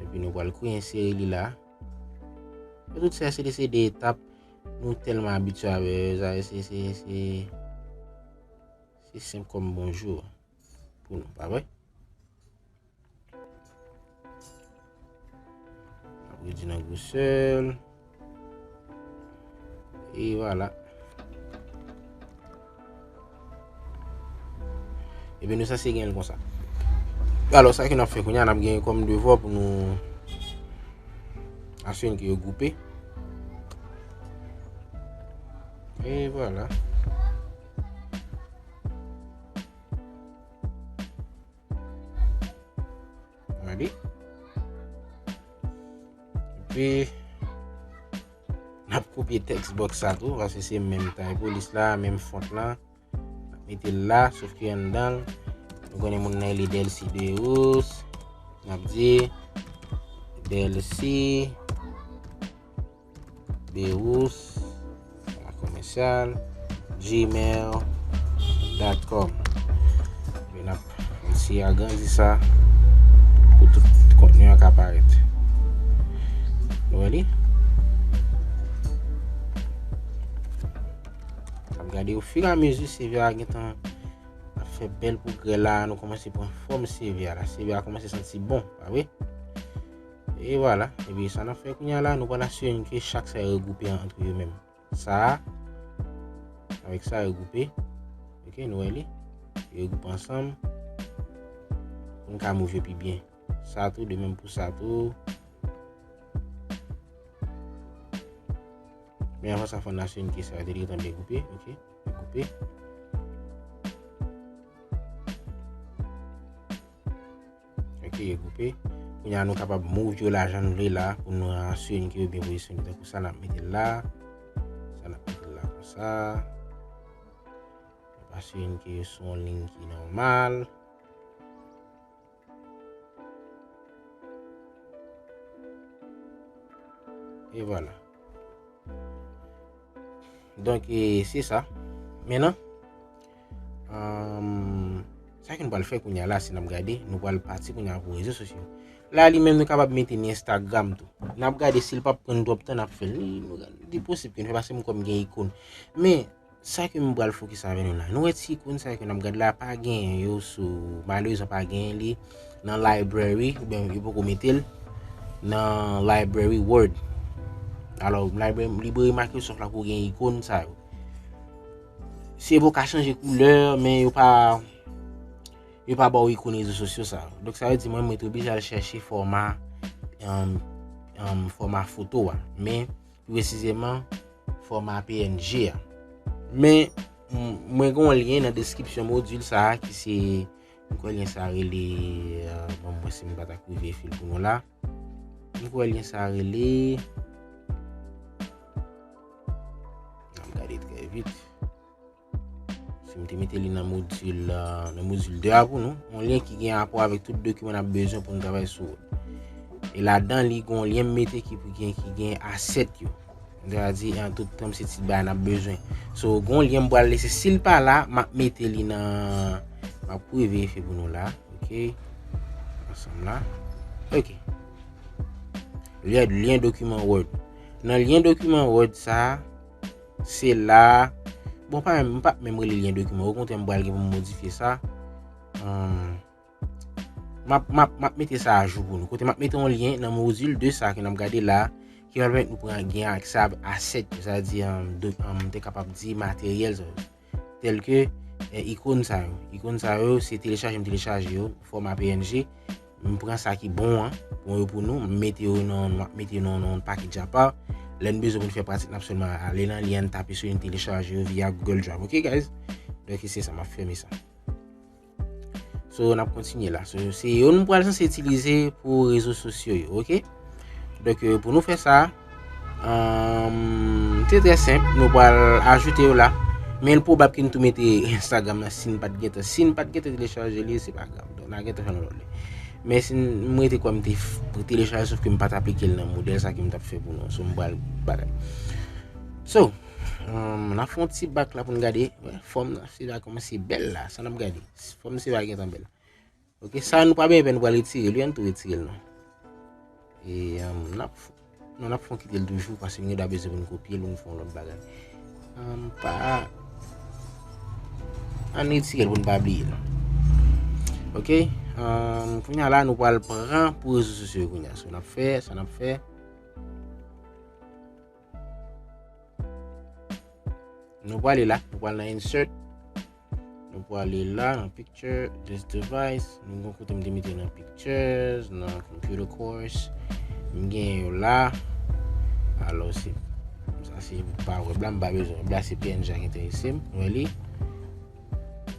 Epi nou pral kouye ensere li la. Men tout sa, se de, se de etap, nou tèlman abitye avè yo, sa, se, se, se, se senp kòm bonjou pou nou, pa vre? Ap redui nan gwosè l. E vwala. Epi nou sanse gen l konsa. Alò, sa ke n ap fè kounye a, n ap gen kòm devwa pou nou asire n ke yo gwoupe. E vwala. Gade. Epi, n ap kopye text box sa tou, paske se menm tay polis la, menm font la. N ap mete l la, sof ke anndan l, nou konnen moun nan rele Delcy Derousse. N ap di Delcy Derousse, komèsyal, gmail dot com. Epi n ap eseye agrandi sa pou tout kontni an ka parèt. Nou wè li? N ap gade ofiramezi, C V a gentan ap fè bèl pwogrè la, nou kòmanse pran fòm C V a la. C V a kòmanse santi bon, pa vre? E vwala. Epi sa n ap fè kounye a la, nou pral asire n ke chak sa yo regwoupe ant yo menm. Sa a, avèk sa yo regwoupe. Ok, nou wè li. Yo regwoupe ansanm. Pou n ka move yo pi byen. Sa tou, de menm pou sa tou. Men anvan sa, fò n asire n ke sa yo te gentan byen gwoupe. Ok, byen gwoupe. Ok, yo gwoupe. Kounye a nou kapab move yo la jan nou vle la pou nou asire n ke yo byen pozisyone. Tankou sa n ap mete l la. Sa n ap mete l la konsa. N ap asire n ke yo sou yon liy ki nòmal. E vwala. Donk, e, se sa. Mentnan, um, sa ke nou pral fè kounye a la, si n ap gade, nou pral pati kounye a pou rezo sosyo. La, li menm, nou kapab mete ni Instagram tou. N ap gade si l p ap pran twòp tan n ap fè l. Li, nou, li posib ke n fè paske m kwè m gen ikòn. Men, sa ke m pral fokis avè nou la. Nou wè ti ikòn sa ke n ap gade la, pa genyen yo sou, malerezman pa genyen li nan library, oubyen yo poko mete l nan library Word. Alò, library, library Microsoft la pou gen ikòn sa yo. Se pou ka chanje koulè, men yo pa, yo pa ba w ikòn rezo sosyo sa yo. Donk sa vle di mwen, mwen te oblije al chèche fòma, um, um, fòma foto a. Men, pi presizeman, fòma P N G a. Men, m-, mwen gen yon lyen nan deskripsyon modil sa a ki se, m kwè lyen sa a rele, euh, ban m wè si m pa ta ka verifye l pou nou la. M kwè lyen sa a rele, n ap gade trè vit. Si m te mete li nan modil, euh, nan modil de a pou nou, yon lyen ki gen rapò avèk tout dokiman n ap bezwen pou nou travay sou Word. E ladan li, gen yon lyen m mete ki pou gen, ki gen asèt yo. Sa vle di, an tout tèm, se ti bagay n ap bezwen. So, gen yon lyen m pral lese. Si l pa la, m ap mete li nan, m ap pou verifye pou nou la. Ok. Ansanm la. Ok. Lyen, lyen dokiman Word. Nan lyen dokiman Word sa a, se la. Bon, pa menm, m p ap menm rele lyen dokiman. Okontrè, m pral gen pou m modifye sa. Hum, m ap, m ap, m ap mete sa ajou pou nou. Kote m ap mete yon lyen nan modil de sa ke n ap gade la, ki va pèmèt nou pran, gen aksè a asèt yo, sa vle di, um, do-, um, m te kapab di materyèl sa yo. Tèl ke, eh, ikòn sa yo. Ikòn sa yo, se telechaje m telechaje yo, fòma P N G. M pran sa ki bon an, bon yo pou nou, m mete yo nan, m ap mete yo nan, nan yon package apa. Lè n bezwen pou n fè pratik, n ap sèlman ale nan li a, n tape sou li, n telechaje yo via Google Drive. Ok, guys? Donk, se sa, m ap fèmen sa. So, n ap kontinye la. So, se yo nou pral sanse itilize pou rezo sosyo yo, oke? Donk, euh, pou nou fè sa, um, se trè senp, nou pral ajoute yo la. Men l pwobab ke n tou mete Instagram nan si n pa t gentan. Si n pa t gentan telechaje li, se pa grav. Donk, n a gentan fè yon lòt li. Men si m rete kwè m te f- telechaje, sòf ke m pa t aplike l nan modèl sa ke m t ap fè pou nou. So, m pral bagay. So, um, n ap fè yon ti bak la pou n gade. Wè, fòm nan, se la kòmanse bèl la. Sa n ap gade. Fòm se pa gentan bèl. Oke, sa nou pa benyen pè, nou pral retire l, wi, ann tou retire l non. E, um, n ap, non, n ap fon kite l toujou, paske nou ta bezwen pou n kopye l, pou n fè yon lòt bagay. Um, pa, ann retire l pou n pa bliye l. Oke, um, kounye a la, nou pral pran pou rezo sosyo yo kounye a. So, n ap fè, sa n ap fè. Nou prale la, nou pral nan insert. Nou prale la, nan picture, this device. Nou gen kote m te mete nan pictures, nan computer course. M gen yo la. Alò, se, sa se pa web la, m pa bezwen web la, se P N G a ki enterese m. Nou wè li.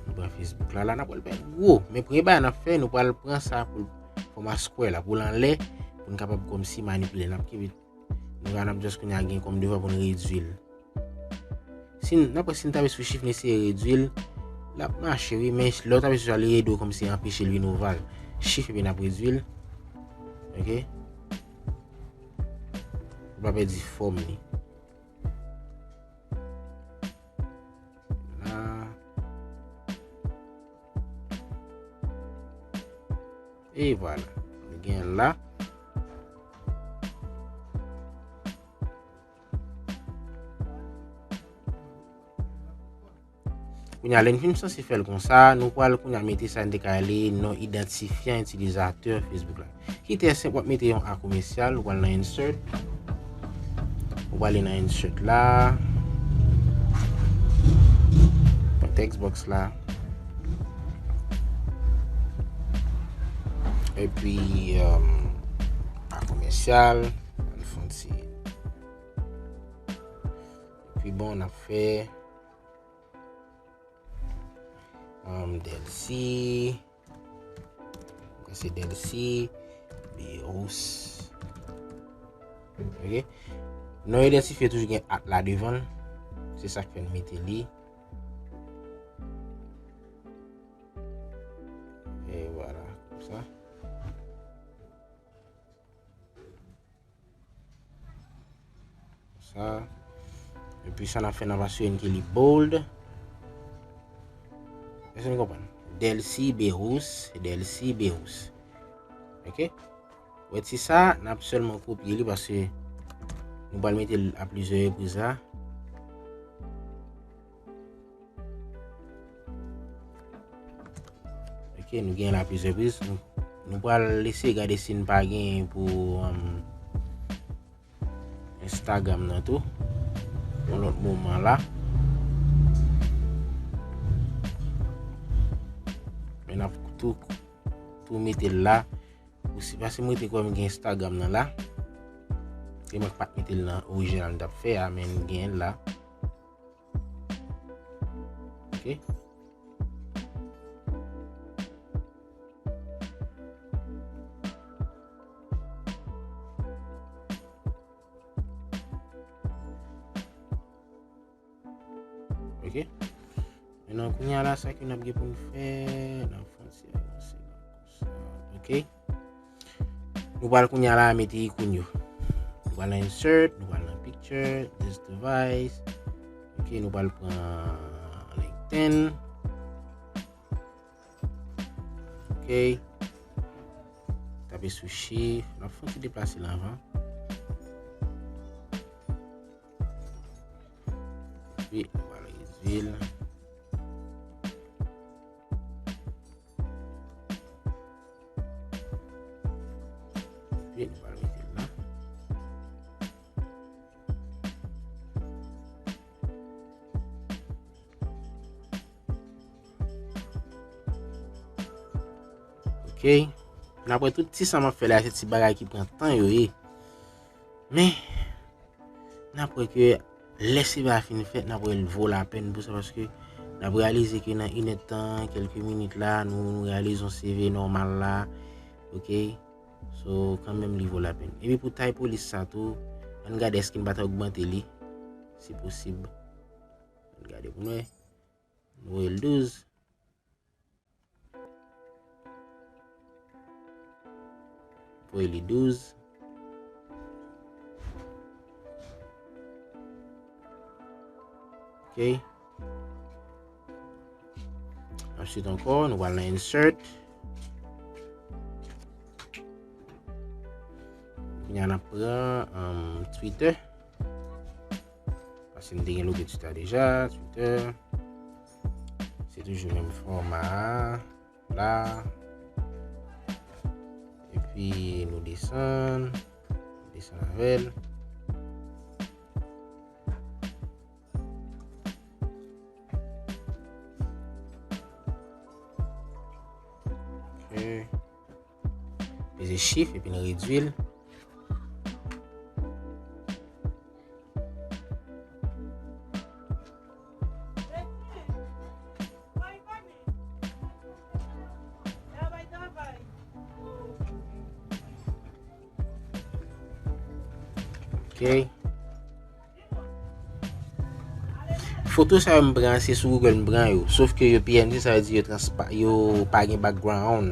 Nou pran Facebook la, la, n ap pral fè gwo. Men premye bagay n ap fè, nou pral pran sa pou fòma square la, pou l anlè, pou n kapab kòmsi manipile. N ap kenbe Nou ka n ap just kounye a gen kòm devwa pou n redwi l. Si n, n ap wè si n tape sou chif n eseye redwi l, l ap mache wi, men lè w tape sou sa, li ede w kòmsi anpeche l vin oval. Chif epi n ap redwi l. Oke? Pou pa pèdi fòm li. La. E vwala. Nou gen l la. Kounye a, lè n fin sanse fè l konsa, nou pral kounye a mete sa n te ka rele non idantifyan itilizatè Facebook la. Ki trè senp, w ap mete yon a komèsyal, ou pral nan insert. Ou prale nan insert la. Nan text box la. Epi, um, a komèsyal. Ann fè yon ti. Epi bon, n ap fè Um, Delcy. Se Delcy Berous. Oke. Non idantifye toujou gen at la devan l. Se sa k fè n mete li. E vwala, konsa. Sa. Epi sa n ap fè, n ap asire n ke li bold. Èske nou konprann? Delcy Berous, Delcy Berous. Oke? Wè ti sa, n ap sèlman kopye li paske nou pral mete l a plizyè repriz la. Oke, nou gen la plizyè repriz. Nou, nou pral eseye gade si n pa gen pou, um, Instagram nan tou. Yon lòt moman la. Men n ap tou, tou mete l la. Ou si, paske mwen te kwè m gen Instagram nan la. E mwen k pa t mete l nan orijinal m t ap fè a, men m gen l la. Oke. Oke. Mennen kounye a la, sa ke n ap gen pou n fè, n ap fè yon ti avanse konsa. Oke. Nou pral kounye a la mete ikoun yo. Nou pral nan insert, nou pral nan picture, this device. Oke, nou pral pran LinkedIn. Oke. Tape sou chif. N ap fè yon ti deplase l anvan. Epi, nou pral redwi l. Epi, nou pral mete l la. Oke. N ap wè tout ti sa m ap fè la, se ti bagay ki pran tan yo ye. Men, n ap wè ke lè se bagay fin fèt, n ap wè l vo lapèn pou sa, paske N ap reyalize ke nan inèdtan, kèlke minit la, nou, nou reyalize yon C V nòmal la. Ok? So, kanmenm li vo lapenn. Epi pou tay polis sa tou, ann gade èske n pa ta ogmante li, si posib. Ann gade pou n wè. Nou voye l douz. Voye li douz. Ok. Answit ankò, nou pral nan insert. Kounye a n ap pran, um, Twitter. Paske m te gen logo Twitter deja, Twitter. Se toujou menm fòma a, la. Epi nou desann, desann avè l. Ok. Peze chif epi n redui l. Ok. Foto sa yo m pran, se sou Google m pran yo. Sof ke yo P N G, sa vle di yo transpa-, yo pa gen background.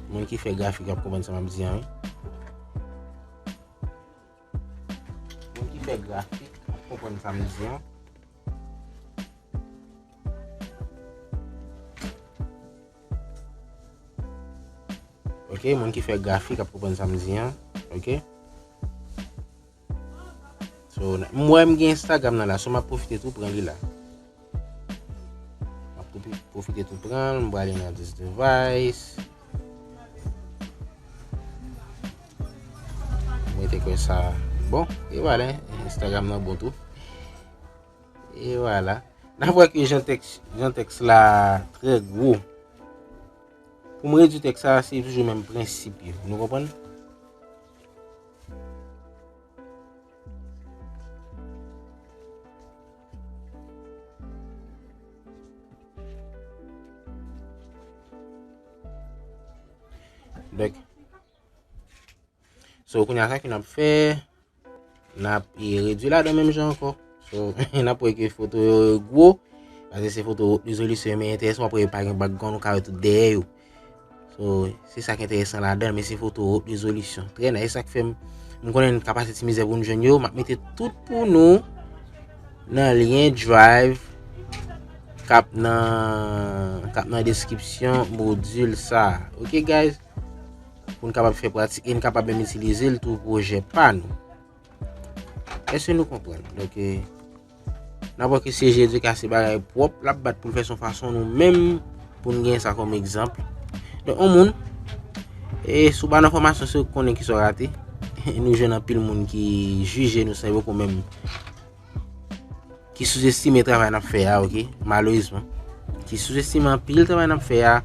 Moun ki fè grafik ap konprann sa m ap di an, wi. Moun ki fè grafik ap konprann sa m di an. Ok, moun ki fè grafik ap konprann sa m di an. Ok. So, n-, m wè m gen Instagram nan la, so m ap pwofite tou pran li la. M ap tou pi-, pwofite tou pran l, m prale nan this device. M rete kwè sa bon. E vwala, Instagram nan bon tou. E vwala. N ap wè ke jan tèks, jan tèks la trè gwo. Pou m redui tèks sa, se toujou menm prensip yo. Nou konprann? Donk, so, kounye a sa ke n ap fè, n ap, e, redui ladan menm jan ankò. So, n ap wè ke foto yo gwo, paske se foto wot rezolisyon, men enteresan, w ap wè yo pa gen background, ou ka wè tout dèyè yo. So, se sa k enteresan ladan l, men se foto wot rezolisyon. Trè nice, sa k fè m, m konnen n ka pase ti mizè pou n jwenn yo. M ap mete tout pou nou nan lyen Drive k ap nan, k ap nan deskripsyon modil sa. Ok, guys? Pou n kapab fè pratik e n kapab menm itilize l tou pwojè pa nou. Èske nou konprann? Donk, e, n ap wè ke C G Educa se bagay pwòp l ap bat pou l fè s on fason nou menm pou n gen sa kòm egzanp. Donk, yon moun, e, si w pa nan fòmasyon, se ou k konnen kisa w rate. Nou jwenn anpil moun ki jije nou san yo poko menm, ki souzestime travay n ap fè a, ok, malerezman. Ki souzestime anpil travay n ap fè a,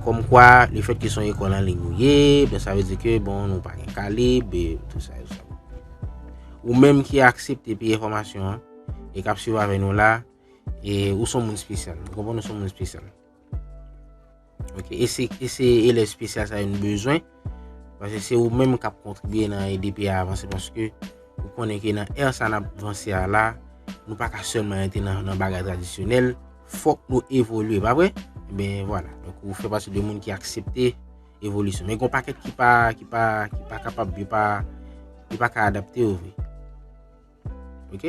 kòmkwa, lefètke se yon ekòl an liy nou ye, ben, sa vle di ke, bon, nou pa gen kalib, e tou sa, tou sa. Ou menm ki aksepte peye fòmasyon an, e k ap swiv avè nou la, e ou se yon moun espesyal. Ou konprann, ou se yon moun espesyal. Ok, e se, e se elèv espesyal sa yo nou bezwen, paske se ou menm k ap kontribye nan ede peyi a avanse, paske ou konnen ke nan è sa n ap vanse a la, nou pa ka sèlman rete nan, nan bagay tradisyonèl, fòk nou evolye, pa vre? Ebyen, vwala. Donk, ou fè pati de moun ki aksepte evolisyon. Men gen yon pakèt ki pa, ki pa, ki pa kapab, yo pa, yo pa ka adapte yo vre. Ok?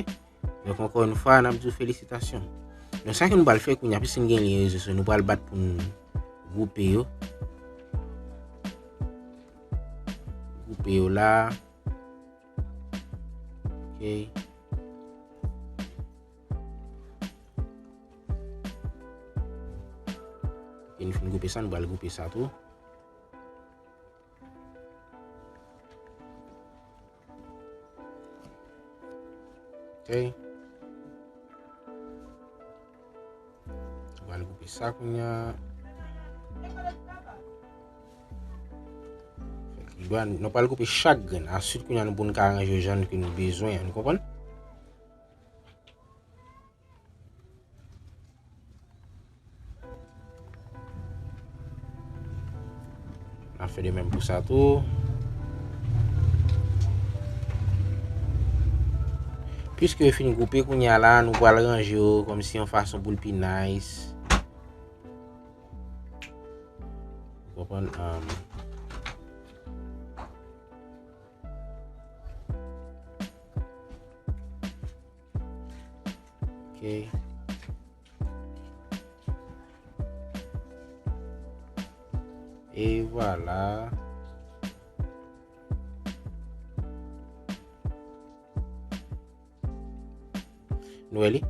Donk, ankò yon fwa, n ap di w felisitasyon. Donk, sa ke nou pral fè kounye a, piske n gen lyen rezo sosyo, nou pral bat pou n gwoupe yo. Gwoupe yo la. Ok. Ok, nou fin gwoupe sa, nou pral gwoupe sa tou. Ok. Nou pral gwoupe sa kounye a. Fè pli dwa, nou pral gwoupe chak grenn. Answit, kounye a, nou pou n ka ranje yo jan ke nou bezwen an, nou konprann? Ok. N ap fè de menm pou sa tou. Piske yo fin gwoupe, kounye a la, nou pral ranje yo kòmsi yon fason pou l pi nice. Ou konprann? Um, ok. E vwala. Nou wè li.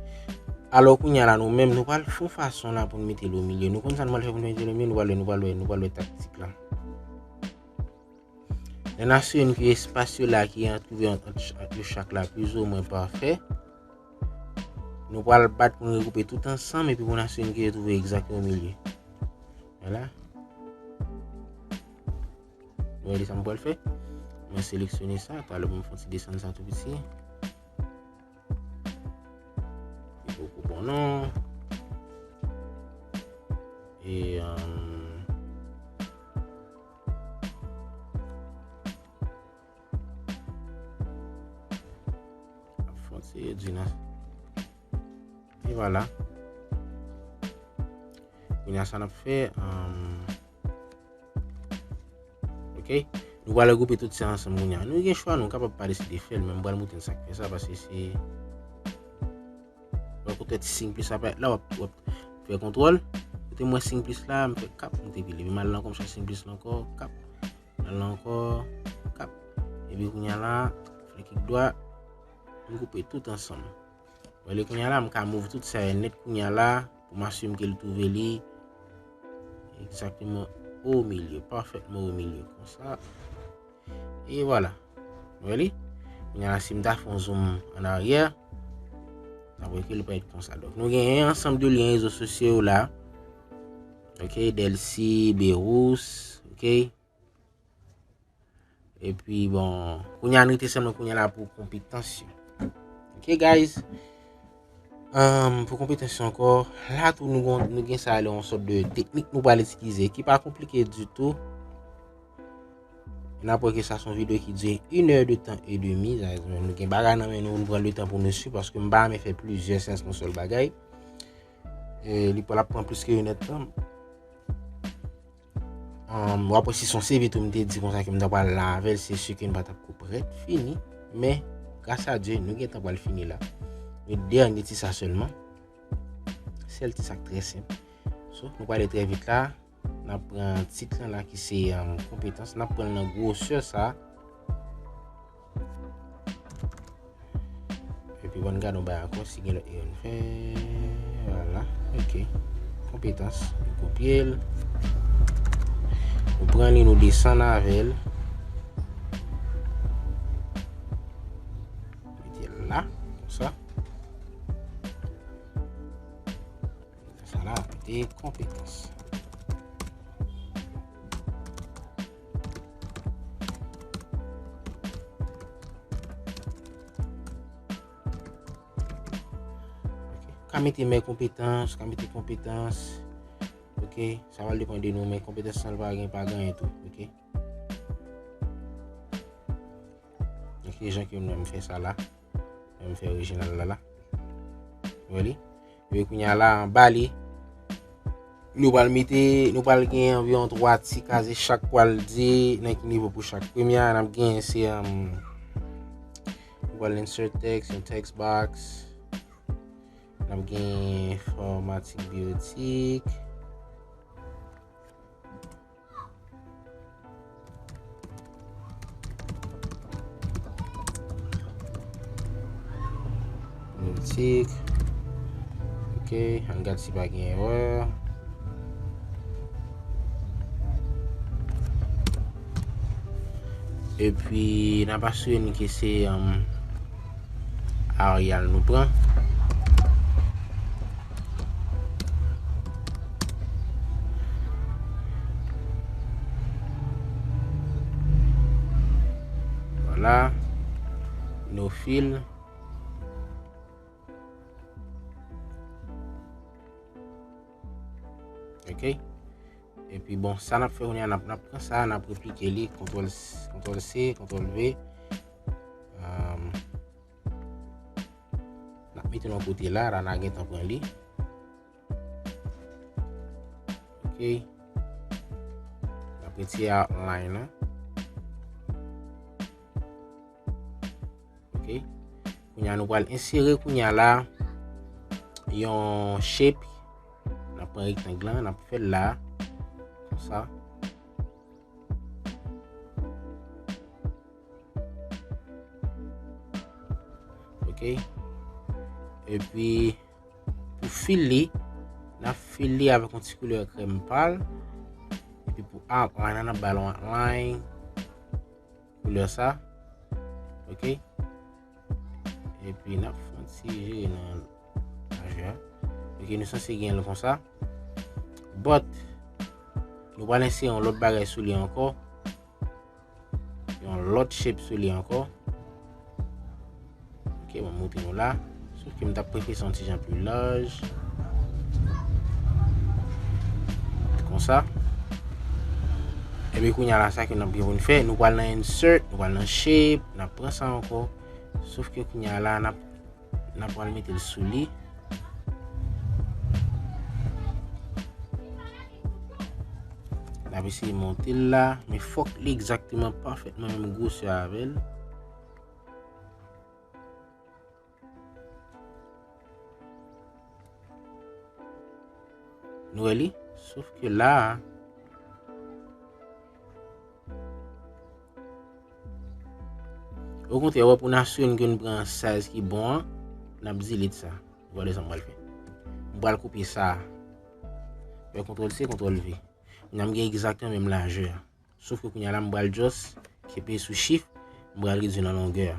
Alò, kounye a la, nou menm, nou pral fè yon fason la pou n mete l o milye. Nou konn sa n pral fè pou n mete l o milye, nou pral wè, nou pral wè, nou pral wè taktik la. Lè n asire n ke espas yo la ki an twouve ant, ant, ant yo chak la plizoumwen pafè, nou pral bat pou n regwoupe tout ansanm epi pou n asire n ke yo twouve egzakteman o milye. Vwala. Nou wè sa m pral fè. Mwen seleksyone sa, talè pou m fè yon ti desann sa tou piti. Li poko bon non. E, um, ap fè yon ti redwi nan. E vwala. Kounye a sa n ap fè, um, ok. Nou pral regwoupe tout sa ansanm kounye a. Nou gen chwa, nou kapab pa deside fè l, men m pral montre n sa k fè sa, paske se, w ap kontre ti siy plis la, la w ap, w ap fè kontwòl. Kote m wè siy plis la, m fè kap, m te pile. Epi m al la ankò, m chèche siy plis la ankò, kap. M al la ankò, kap. Epi kounye a la, fè klik dwat, m gwoupe tout ansanm. Wè li kounye a la, m ka move tout sa yo nèt kounye a la, pou m asire m ke l twouve li egzakteman o milye, pafètman o milye, konsa. E vwala. Wè li? Kounye a la, si m ta fè yon zoom an aryè, n ap wè ke li parèt konsa. Donk, nou gen yon ansanm de lyen rezo sosyo yo la. Ok, Delcy, Berous, ok. Epi, bon, kounye a n rete sèlman kounye a la pou konpetans yo. Ok, guys. Um, pou konpetans yo ankò, la tou nou gon, nou gen sa rele yon sòt de teknik nou pral itilize, ki pa konplike ditou. N ap wè ke sa se yon videyo ki dire inè de tan e demi. Sa vle di nou gen bagay nan men nou, nou pran letan pou nou swiv, paske m pa renmen fè plizyè seyans nan sèl bagay. E li pral ap pran plis ke inèdtan. Um, w ap wè si se yon C V tou m te di konsa ke m ta pral la avè l, se si ke n pa t ap ko prèt fini. Men, gras a Dye, nou gentan pral fini la. Men dènye ti sa sèlman. Sèl ti sa k trè senp. So, nou prale trè vit la. N ap pran tit lan la ki se, um, konpetans. N ap pran l nan gwosè sa. Epi, bon, gade yon bagay ankò, si gen lòt erè n fè. Vwala, ok. Konpetans, nou kopye l. Nou pran li, nou desann avè l. Mete l la, konsa. Sa la, mete konpetans. Ok. Ka mete mè konpetans, ka mete konpetans. Ok, sa va depann de nou, men konpetans lan pa gen, pa gen anyen tou. Ok. Ok, jan ke m fè sa la. M fè orijinal la la. Wè li? Epi kounye a la, anba li, nou pral mete, nou pral gen anviwon twa ti kaz e chak pral di nan ki nivo pou chak. Premye a, n ap gen se, um, nou pral insert text, yon text box. N ap gen informatik, biyotik. Politik. Ok, ann gad si pa gen erè. Epi, n ap asire n ke se, um, Arial nou pran. Vwala. No fill. Ok. Epi bon, sa n ap fè kounye a, n ap, n ap pran sa, n ap replike li, kontwòl, kontwòl C, kontwòl V. Um, n ap mete l yon kote la, la n a gentan pran li. Ok. N ap retire outline lan. Ok. Kounye a nou pral ensere kounye a la yon shape. N ap pran rektang lan, n ap fè l la. Konsa. Ok. Epi pou fil li, n ap fil li avèk yon ti koulè krèm pal. Epi pou outline, n ap ba l yon outline koulè sa. Ok. Epi n ap fè yon ti jere nan lajè a. Ok, nou sanse gen l konsa. But, nou pral ensere yon lòt bagay sou li ankò. Yon lòt shape sou li ankò. Ok, mwen montre nou la. Sof ke m t ap prefere sa yon ti jan pli laj. Konsa. Epi kounye a la, sa ke n ap gen pou n fè, nou pral nan insert, nou pral nan shape, n ap pran sa ankò. Sof ke kounye a la, n ap, n ap pral mete l sou li. N ap eseye monte l la, men fòk li egzakteman pafètman menm gwosè avè l. Nou wè li? Sof ke la a, okontrè, wè, pou n asire n ke n pran size ki bon an, n ap delete sa. Gade sa m pral fè. M pral koupe sa. Fè kontwòl C, kontwòl V. Kounye a m gen egzakteman menm lajè a. Sof ke kounye a la, m pral just kenbe sou shift, m pral redui nan longè a.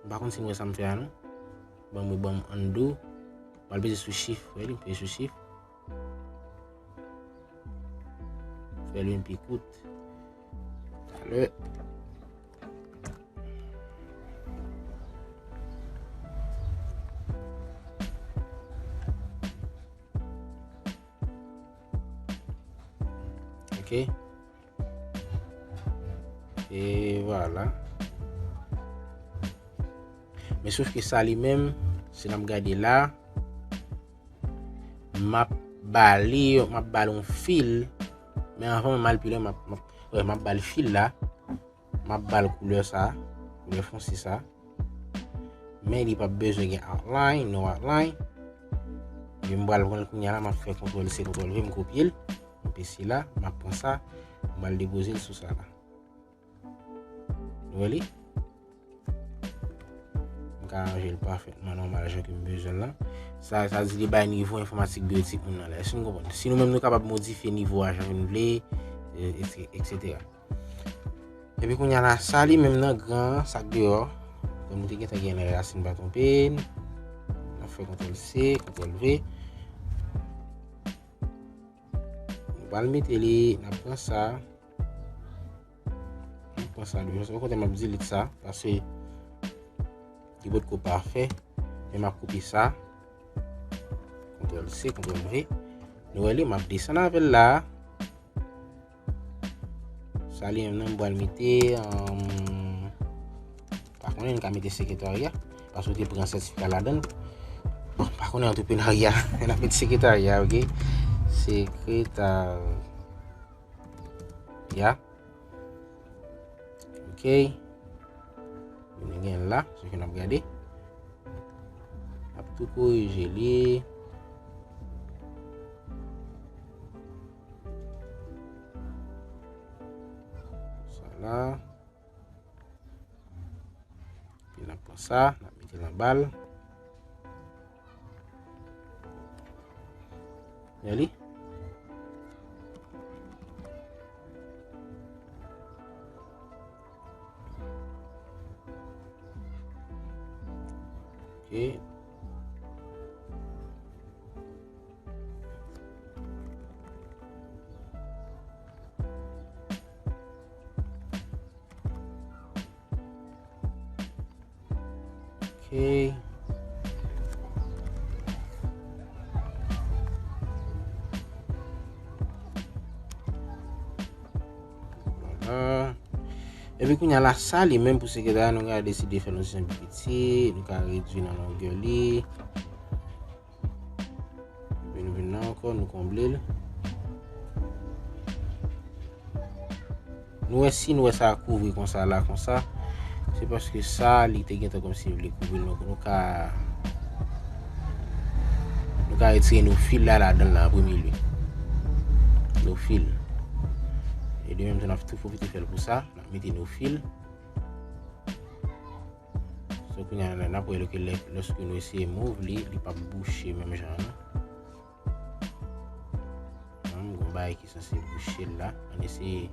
M pa konn si n wè sa m fè a, non. Ban mwen, ban m undo. M pral peze sou shift, wè li, m peze sou shift. Fè l vin pi kout. Talè. Ok. E vwala. Men sof ke sa li menm, si n ap gade la, m ap ba li, m ap ba l yon fil. Men anvan m al pi lwen, m ap, m ap, wè, m ap ba l fil la. M ap ba l koulè sa, koulè fonse sa. Men li p ap bezwen gen outline, no outline. Epi m pral pran l kounye a la, m ap fè kontwòl C, kontwòl V, m kopye l. M peze la, m ap pran sa, m pral depoze l sou sa la. Nou wè li? M ka ranje l pafètman nòmal jan ke m bezwen l lan. Sa, sa di li bay nivo enfòmatik biyotik moun nan la. Èske nou konprann? Si nou menm nou kapab modifye nivo a jan ke nou vle, e, et cetera. Epi kounye a la, sa li menm nan gran, sa k deyò. Kòm nou te gentan gen nan rasin pa twonpe n. N ap fè kontwòl C, kontwòl V. Nou pral mete li, n ap pran sa. M pran sa de jan. Okontrè, m ap delete sa, paske li potko pafè. Men m ap koupe sa. Kontwòl C, kontwòl V. Nou wè li, m ap desann avè l la. Sa li menm nan, m pral mete, um, pa konnen, n ka mete sekretarya, paske w te pran sètifika ladan l. Bon, pa konnen, antreprenarya, n ap mete sekretarya, ok? Sekretarya. Ok. Nou gen l la, se ke n ap gade. N ap tou korije li. Sa la. Epi n ap pran sa, n ap mete l anba l. Wè li? Ok. Ok. Epi kounye a la, sa li menm pou sekretè a, nou ka deside fè l yon ti jan pi piti, nou ka redui nan longè li. Epi nou vin la ankò, nou konble l. Nou wè, si nou wè sa kouvri konsa la, konsa, se paske sa li te gentan kòmsi vle kouvri l, nou, nou ka, nou ka retire nou fil la ladan l la an premye lye. Nou fil. E de menm tou, n ap tou pwofite fè l pou sa. N ap mete nou fil. So, kounye a, n ap wè ke lè, lòske nou eseye move li, li p ap bouche menm jan an, non. Gon bagay ki sanse bouche l la. Ann eseye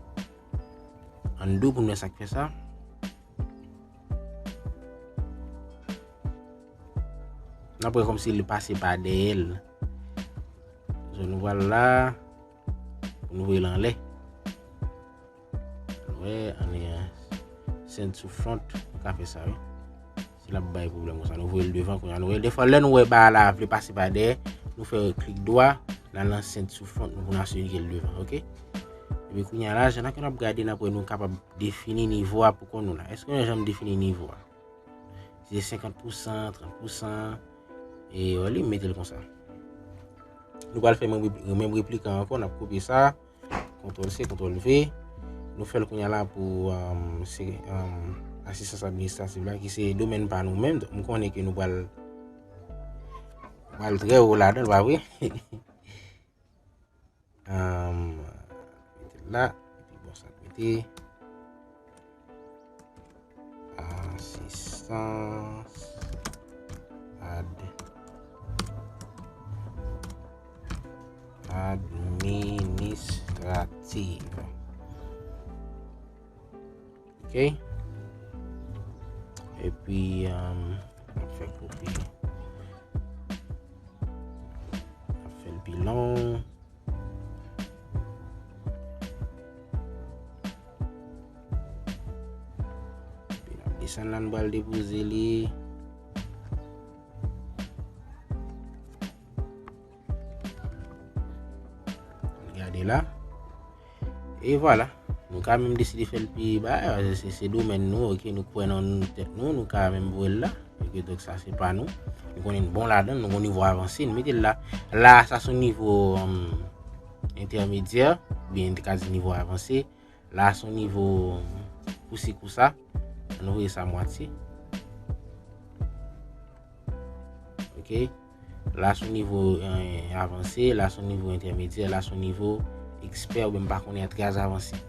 undo pou n wè sa k fè sa. N ap wè kòmsi li pase pa dèyè l. So, nou pral la, pou nou voye l anlè. Wè, ann, send to front, nou ka fè sa, wi. Si l ap bay pwoblèm konsa, nou voye l devan, kounye a nou voye l devan. Lè nou wè bagay la vle pase pa dèyè, nou fè klik dwa, n al nan send to front, nou pou n asire l devan, oke? Epi kounye a la, jan n ap gade, n ap wè nou kapab defini nivo a pou kont nou la. Èske nou janm defini nivo a? Si se senkant pousan, trant pousan, e wè li, mete l konsa. Nou pral fè menm, menm replika ankò, n ap kopye sa. Kontwòl C, kontwòl V. Nou fè l kounye a la pou, um, se, um, asistans administrativ la, ki se domèn pa nou menm. Donk, m konnen ke nou pral, pral trè wo ladan l, pa vre? Um, mete l la, epi bon, sa mete. Asistans ad-, administrativ. Oke. Epi, um, n ap fè kopi. N ap fè l pi long. Epi n ap desann la, nou pral depoze li. Gade la. E vwala. Nou ka menm deside fè l pi ba, se, se domèn nou, oke, nou kwè nan tèt nou, nou ka menm voye l la. Oke, donk sa se pa nou. Nou konnen n bon ladan l, nou gon nivo avanse, nou mete l la. La, sa se yon nivo, um, entèmedyè, oubyen n te ka di nivo avanse. La, se yon nivo, um, kousi kousa. Ann voye sa mwatye. Oke. La, se yon nivo, eh, avanse, la, se yon nivo entèmedyè, la, se yon nivo ekspè, oubyen m pa konnen, trè avanse.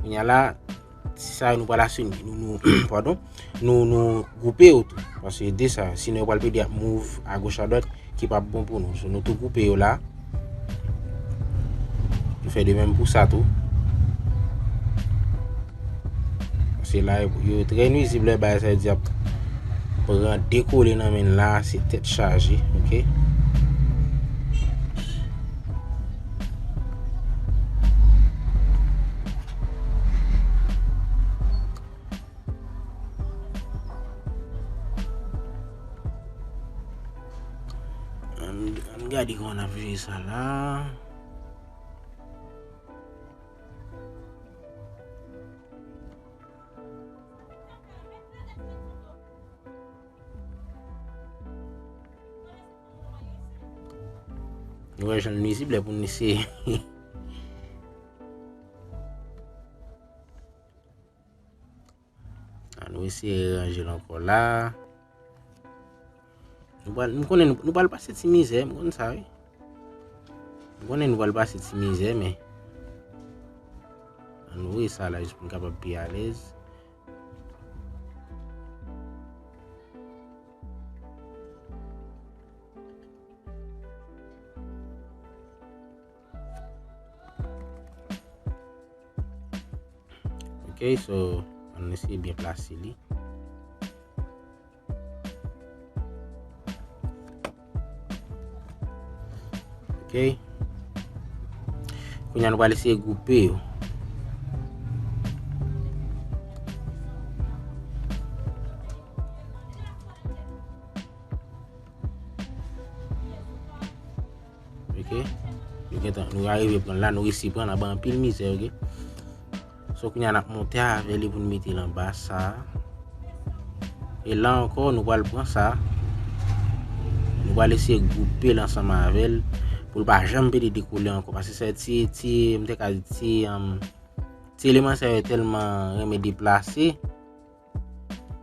Kounye a la, si sa yo nou pral asire, nou, nou, padon, nou, nou gwoupe yo tou. Paske de sa, sinon yo pral pede ap move agoch adwat, ki p ap bon pou nou. So, nou tou gwoupe yo la. Nou fè de menm pou sa tou. Paske la, yo, yo trè nwizib lè bagay sa yo di ap pran dekole nan men l la, se tèt chaje, oke? Ann, ann gade kòman n ap jere sa la. Nou wè jan l nwizib lè pou n eseye. Ann eseye ranje l ankò la. Nou pral, m konnen nou, nou pral pase ti mizè, m konn sa, wi. M konnen nou pral pase ti mizè, men ann voye sa la jis pou n kapab pi alèz. Ok, so, ann eseye byen plase li. Ok. Kounye a nou pral eseye gwoupe yo. Ok. Nou gentan, nou arive pran l la, nou resi pran l anba anpil mizè, ok. So, kounye a n ap monte avè li pou n mete l anba sa. E la ankò, nou pral pran sa. Nou pral eseye gwoupe l ansanm avè l pou l pa janm pede dekole ankò. Paske sa ti, ti, m te ka di ti, um, ti eleman sa yo tèlman renmen deplase.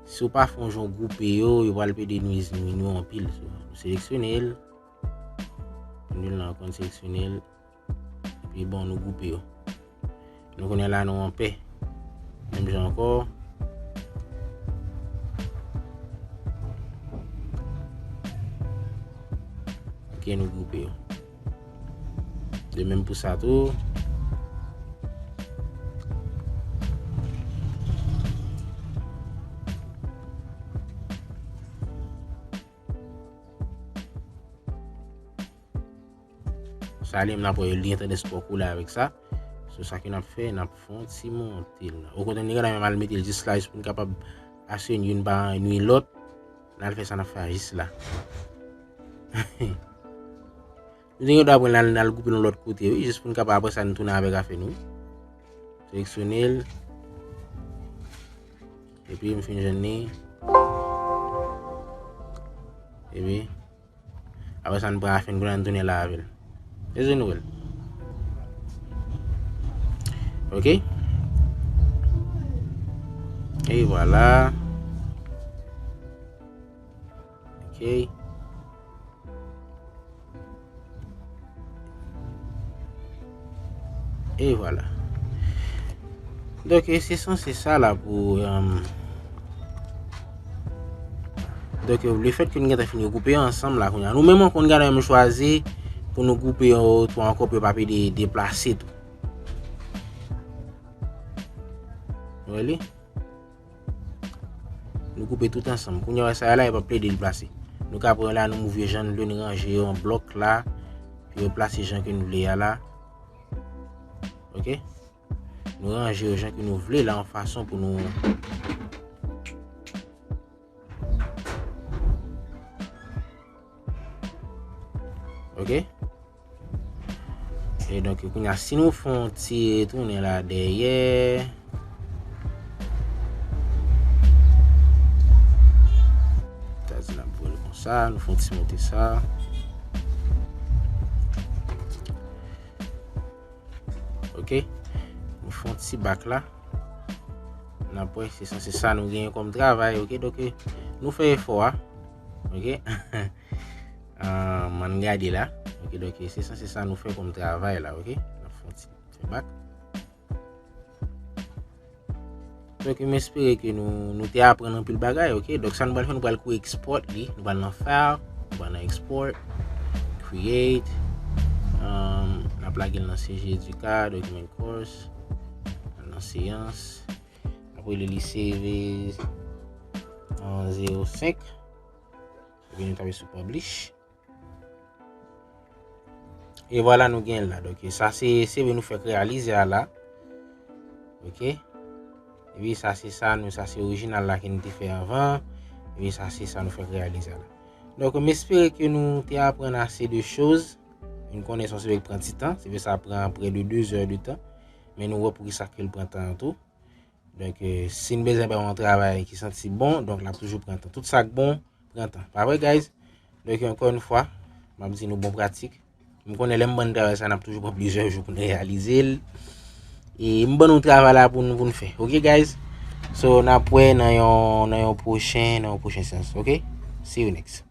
Si w pa fè yon jan gwoupe yo, yo pral pede nwi, nwi nou anpil. So, nou seleksyone l. Nou vin la ankò, nou seleksyone l. Epi bon, nou gwoupe yo. Nou konnen la nou anpè. Menm jan ankò. Ok, nou gwoupe yo. De menm pou sa tou. Sa li menm n ap wè li gen tandans poko la avèk sa. So sa ke n ap fè, n ap fè yon ti monte l la. Okontrè, nou gentan menm al mete l jis la, jis pou n kapab asire youn pa nwi lòt. N al fè sa n ap fè a jis la. Nou te gen dwa pran l al, al gwoupe l yon lòt kote, wi, jis pou n kapab apre sa nou tounen avèk afè nou. Seleksyone l. Epi m fin jwenn li. Epi, apre sa, n pran afè n, kounye a n tounen la avè l. Bezwen nouvèl. Ok. E vwala. Ok. E vwala. Donk, e se sanse sa la pou, um, donk, lefèt ke nou gentan fin gwoupe yo ansanm la kounye a. Nou menm ankò, nou gentan menm chwazi pou nou gwoupe yo tou ankò pou yo pa pede deplase tou. Ou wè li? Nou gwoupe tout ansanm. Kounye a, sa la, yo p ap plede deplase. Nou ka pran la, nou move yo jan nou vle, nou ranje yo an blòk la, pou yo plase jan ke nou vle a la. Ok? Nou ranje yo jan ke nou vle la, an fason pou nou. Ok? E donk, kounye a, si nou fè yon ti retounen la dèyè, sa di n ap voye l konsa, nou fè yon ti monte sa. Ok? Nou fè yon ti bak la. N ap wè, se sanse sa nou genyen kòm travay, ok? Donk, nou fè efò a, ok? Ah, ann gade la. Ok, donk, se sanse sa nou fè kòm travay la, ok? N ap fè yon ti fè bak. Donk, m espere ke nou, nou te aprann anpil bagay, ok? Donk, sa nou pral fè, nou pral kou export li. Nou pral nan file, nou pral nan export, create. Um, n ap lage l nan C G Educa, document course, nan seyans. Apre li, li save an zewo senk. Epi nou tape sou publish. E vwala, nou gen l la. Donk, sa se, se save nou fèk reyalize a la. Ok? Epi sa se sa nou, sa se orijinal la ke nou te fè anvan. Epi sa se sa nou fèk reyalize a la. Donk, m espere ke nou te aprann ase de choz. Nou konnen se yon save ki pran ti tan. Save sa pran prè de de zè de tan. Men nou wè poukisa ke l pran tan an tou. Donk, eh, si n bezwen bay yon travay ki santi bon, donk l ap toujou pran tan. Tout sa k bon, pran tan. Pa vre, guys? Donk, ankò yon fwa, m ap di nou bon pratik. M konnen lè m ban n travay sa, n ap toujou pran plizyè jou pou n reyalize l. E m ban nou travay la pou n, pou n fè. Ok, guys? So, n ap wè nan yon, nan yon pwochen, nan yon pwochen seyans. Ok? See you next.